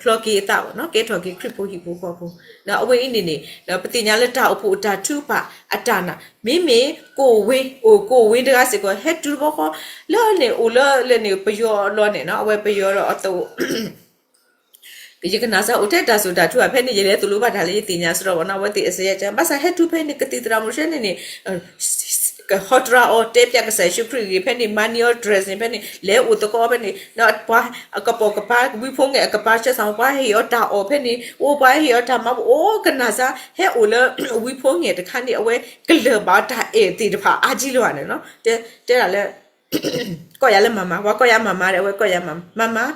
ဖျီက့ၤအသးဘၣ်နီၤ ကဲထီၣ်က့ၤခရံာ်ဖိဟံၣ်ဖိဃီဖိ ဒီးအဝဲအံၤန့ၣ်န့ၣ် ပသ့ၣ်ညါလၢတၢ်အိၣ်ဖှိၣ်အတၢ်ထုကဖၣ်အတၢ်နာ် မ့မ့ၢ်ကိၣ်ဝ့ အိၣ်ကိၣ်ဝ့တဂၤစ့ၢ်ကီး ဟဲတုၤတဘျီဃီ လၢန့ၣ် အိၣ်လၢလၢန့ၣ် ပယီၤလီၤန့ၣ်နီၤ အဝဲပယီၤဒီးအသဝီ ယကနၣ်စ့ၢ်အိၣ်ထဲတၢ်စိၣ်တၢ်ထူအဖဲန့ၣ် ယလဲၤသိၣ်လိဘၣ်တၢ်လၢယသ့ၣ်ညါစ့ၢ်ကီးဘၣ်နီၤ အဝဲသ့ၣ်အစဲးယါက ဘၣ်ဆၣ်ဟဲတုၤဖဲန့ၣ် ကသံၣ်သရၣ်မုၣ်ဆှၢန့ၣ်န့ၣ် ကဟီတရါအီၤ တဲပၠးကစၢ်ယ့ၣ်ၡူးခရံာ်အဂ့ၢ်ဖဲန့ၣ် မၤန့ၢ်အီၤ dress န့ၣ်ဖဲန့ၣ် လဲၤအိၣ်သကိးဖဲန့ၣ် ဒီးပှၤအကပိာ်ကပၤ ဝံဖိငဲၢ်အကပၤ ဆၢစၢ် ပှၤဟ့ၣ်အီၤတၢ်အီၣ်ဖဲန့ၣ် အိၣ်ပှၤဟ့ၣ်အီၤတၢ်မၤဘူၣ် အိၣ်ကနၣ်စ့ၢ် ဟဲအိၣ်လၢ ဝံဖိငဲၢ်တခါန့ၣ် အဝဲကလၢာ်ဘၣ်တၢ်အဲၣ်သ့ၣ်တဖၣ်အါကံလီၤန့ၣ်နီၤ တဲဒၣ်လၢ ကိးယၤလၢမၤမၤ ပှၤကိးယၤမၤမၤဒီး အဝဲကိးယၤမၤမၤ မၤမၤ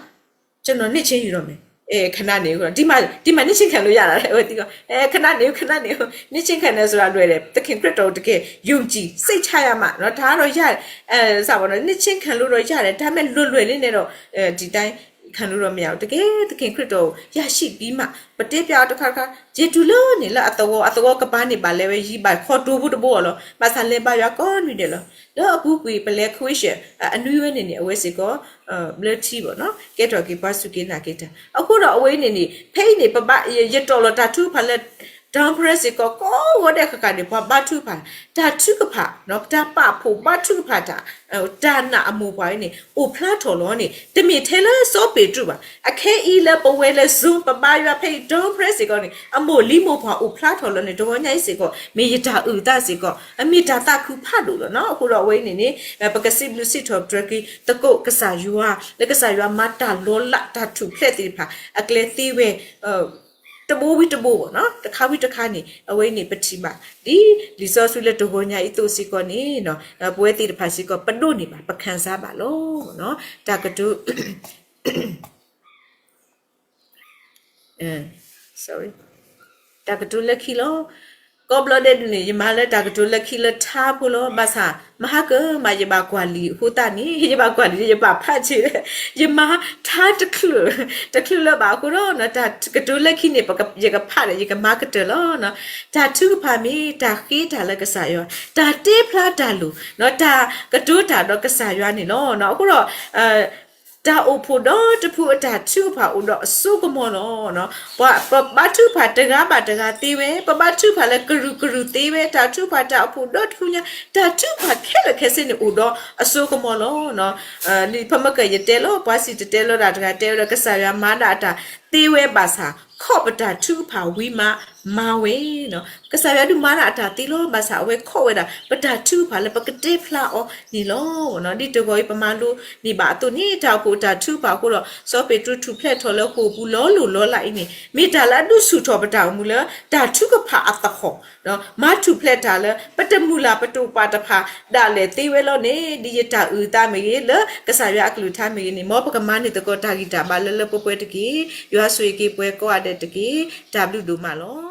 ကျွန်တော် နှစ်ချင်းယူတော့မယ် အဲ ခဏနေဦး ဒီမှာ ဒီမှာ နှစ်ချင်းခံလို့ရလား အဝဲသံကွၢ် အဲ ခဏနေဦး ခဏနေဦး နှစ်ချင်းခံတယ်ဆိုတာ လွယ်တယ် သခင်ခရစ်တော်ကို တကယ်ယုံကြည် စိတ်ချရမှနော် ဒါကတော့ရတယ် အဲ စပေါ့နော် နှစ်ချင်းခံလို့တော့ရတယ် ဒါပေမဲ့ လွယ်လွယ်လေးနဲ့တော့ အဲဒီတိုင်းခံလို့တော့မရဘူး တကယ်သခင်ခရစ်တော်ကို ရရှိပြီးမှ ပတဲပြတခါတခါ ယတုၤလၢန့ၣ်လၢအသဝီ အသဝီကပၤန့ၣ် ဘၣ်လဲၤဝဲယံၤ ဘၣ်ခီတိၤဖိတဘိအီၤလီၤ ဘၣ်ဆၣ်လဲၤဘါယွၤကိးနွံဒဲးလီၤ လၢအပူၤကွံာ် ပလဲၤခွံရှၢၣ် အနွံဝဲန့ၣ်န့ၣ် အဝဲစ့ၢ်ကီး ဘျၢထံဘၣ်နီၤ ကဲထီၣ်က့ၤပှၤစူၢ်က့ၤနာ်က့ၤတၢ် အဃိဒီးအဝဲအံၤန့ၣ်န့ၣ် ဖဲအံၤန့ၣ် ပဘၣ် ယတီၢ်လီၤတၢ်ထုကဖၣ်လၢ Don Prayer စ့ၢ်ကီး ကိးဂီၤဒဲးဃၣ်ဃၣ်န့ၣ် ပှၤဘါထုကဖၣ် တၢ်ထုကဖၣ် တၢ်ပာ်ဖှိၣ်ဘါထုကဖၣ်တၢ် တၢ်နာ်အမိၢ်ပှၢ်အံၤန့ၣ် အိၣ်ဖျါထီၣ်လီၤန့ၣ် တမ့ၢ်ထဲလၢစီၤပ့းတရူးဘၣ် အခဲအံၤလၢပဝဲလၢ Zoom ပဘါယွၤဖဲအံၤ Don Prayer စ့ၢ်ကီးန့ၣ် အမိၢ်လံၤမိၢ်ပှၢ်အိၣ်ဖျါထီၣ်လီၤန့ၣ် တဂီၤညါအံၤစ့ၢ်ကီး မ့ၢ်ယတၢ်အုၣ်အသးစ့ၢ်ကီး အမ့ၢ်တၢ်သးခုဖးဒိၣ်လီၤနီၤ အဃိဒီးအဝဲအံၤန့ၣ်န့ၣ် ပကစံးဘျုးစံးထီၣ်ပတြၢၤက့ၤသကိးကစၢ်ယွၤ လၢကစၢ်ယွၤမၤတၢ်လီၤလးတၢ်ထူၣ်ဖျဲးသ့ၣ်တဖၣ် အကျဲသ့ဝဲ တဘိဝံၤတဘိဘၣ်နီၤ တခါဝံၤတခါန့ၣ် အဝဲအံၤန့ၣ် ပထံၣ်ဘၣ် ဒ်လံာ်စီဆှံလၢတဂီၤညါအံၤအသိးစ့ၢ်ကီးန့ၣ် ပဝဲသ့ၣ်တဖၣ်စ့ၢ်ကီး ပဒိးန့ၢ်ဘၣ် ပခံစားဘၣ်လီၤ တၢ်ကတိၤ တၢ်ကတိၤလၢခံလီၤ. ကိးဘျီဒဲးဒုးန့ၣ် ယမၤလၢတၢ်ကတိၤလၢခံလၢထါဖိလီၤ. ဘၣ်ဆၣ် မဟါကမး ယဘၣ်ကွၢ်လံာ်အဃိသတးန့ၣ် ယဘၣ်ကွၢ်လံာ် ယဘၣ်ဖးဆံး ယမၤထါတချုး တချုးလၢၤဘၣ်အဃိဒီး တၢ်ကတိၤလၢခံန့ၣ် ယကဖးဒီး ယကမၤကတၢၢ်လီၤ. တၢ်ထုကဖၣ်မ့ၢ်တၢ်ဃ့တၢ်လၢကစၢ်ယွၤ, တၢ်တ့ဖျါတၢ်လိၤ, တၢ်ကတိၤတၢ်ဒီးကစၢ်ယွၤန့ၣ်လီၤ. အဃိဒီး တၢ်အိၣ်ဖှိၣ်ဒီတဖုအတၢ်ထုကဖၣ်အိၣ်ဒီးအစိကမီၤလီၤ. ပဘါထုကဖၣ်တဂၤဘၣ်တဂၤသ့ဝဲ, ပဘါထုကဖၣ်လၢကရုၢ်ကရုၢ်သ့ဝဲ, တၢ်ထုကဖၣ်တၢ်အိၣ်ဖှိၣ်ဒီတဖုညါ, တၢ်ထုကဖၣ်ခဲလၢာ်ခဲဆ့န့ၣ်အိၣ်ဒီးအစိကမီၤလီၤ. လံာ်ဖဲမ့ၢ်ကယတဲလီၤ ပှၤစံၣ်တဲၤတဲလီၤတၢ်တဂၤတဲဝဲဒီး ကစၢ်ယွၤမၤဒၣ်အတၢ်သ့ဝဲဘၣ်ဆၣ် ခီၣ်ပတၢ်ထုကဖၣ်ဝံၤမး မၤဝဲလီၤ. ကစၢ်ယွၤဒုးမၤတၢ်အတၢ်သ့လီၤ. ဘၣ်ဆၣ်အဝဲခီၣ်ဝဲဒၣ် ပတၢ်ထုကဖၣ်လၢပကတဲဖျါအီၤန့ၣ်လီၤ. ဒ်တဂီၤအံၤ ပမၤလိန့ၢ်ဘၣ်အသိးန့ၣ် တၢ်အိၣ်ဖှိၣ်အတၢ်ထုကဖၣ်အဃိဒီး စီၤပ့းတရူးထူၣ်ဖျဲးထီၣ်လၢဃိာ်ပူၤလီၤလိၤလီၤလးအံၤန့ၣ် မ့ၢ်တၢ်လၢအဒုးဆူၣ်ထီၣ်ပတၢ်အိၣ်မူလၢ တၢ်ထုကဖၣ်အသဟီၣ် မၤထူၣ်ဖျဲးတၢ်လၢ ပတမုၢ်လၢ်ပတိာ်ပာ်တဖၣ်ဒၣ်လဲာ်သ့ဝဲလီၤန့ၣ် ဒ်ယတၢ်အုၣ်အသးမ့ၢ်ဂ့ၤ လၢကစၢ်ယွၤအကလုၢ်ကထါမ့ၢ်ဂ့ၤန့ၣ် မ်ပကမၤန့ၢ်သကိးတၢ်ဂံၢ်တၢ်ဘါလၢလၢပှဲၤပှဲၤတက့ၢ်. ယွၤဆိၣ်ဂ့ၤက့ၤပှၤကိးဂၤဒဲးတက့ၢ်. တၢ်ဘျုးဒိၣ်မးလီၤ.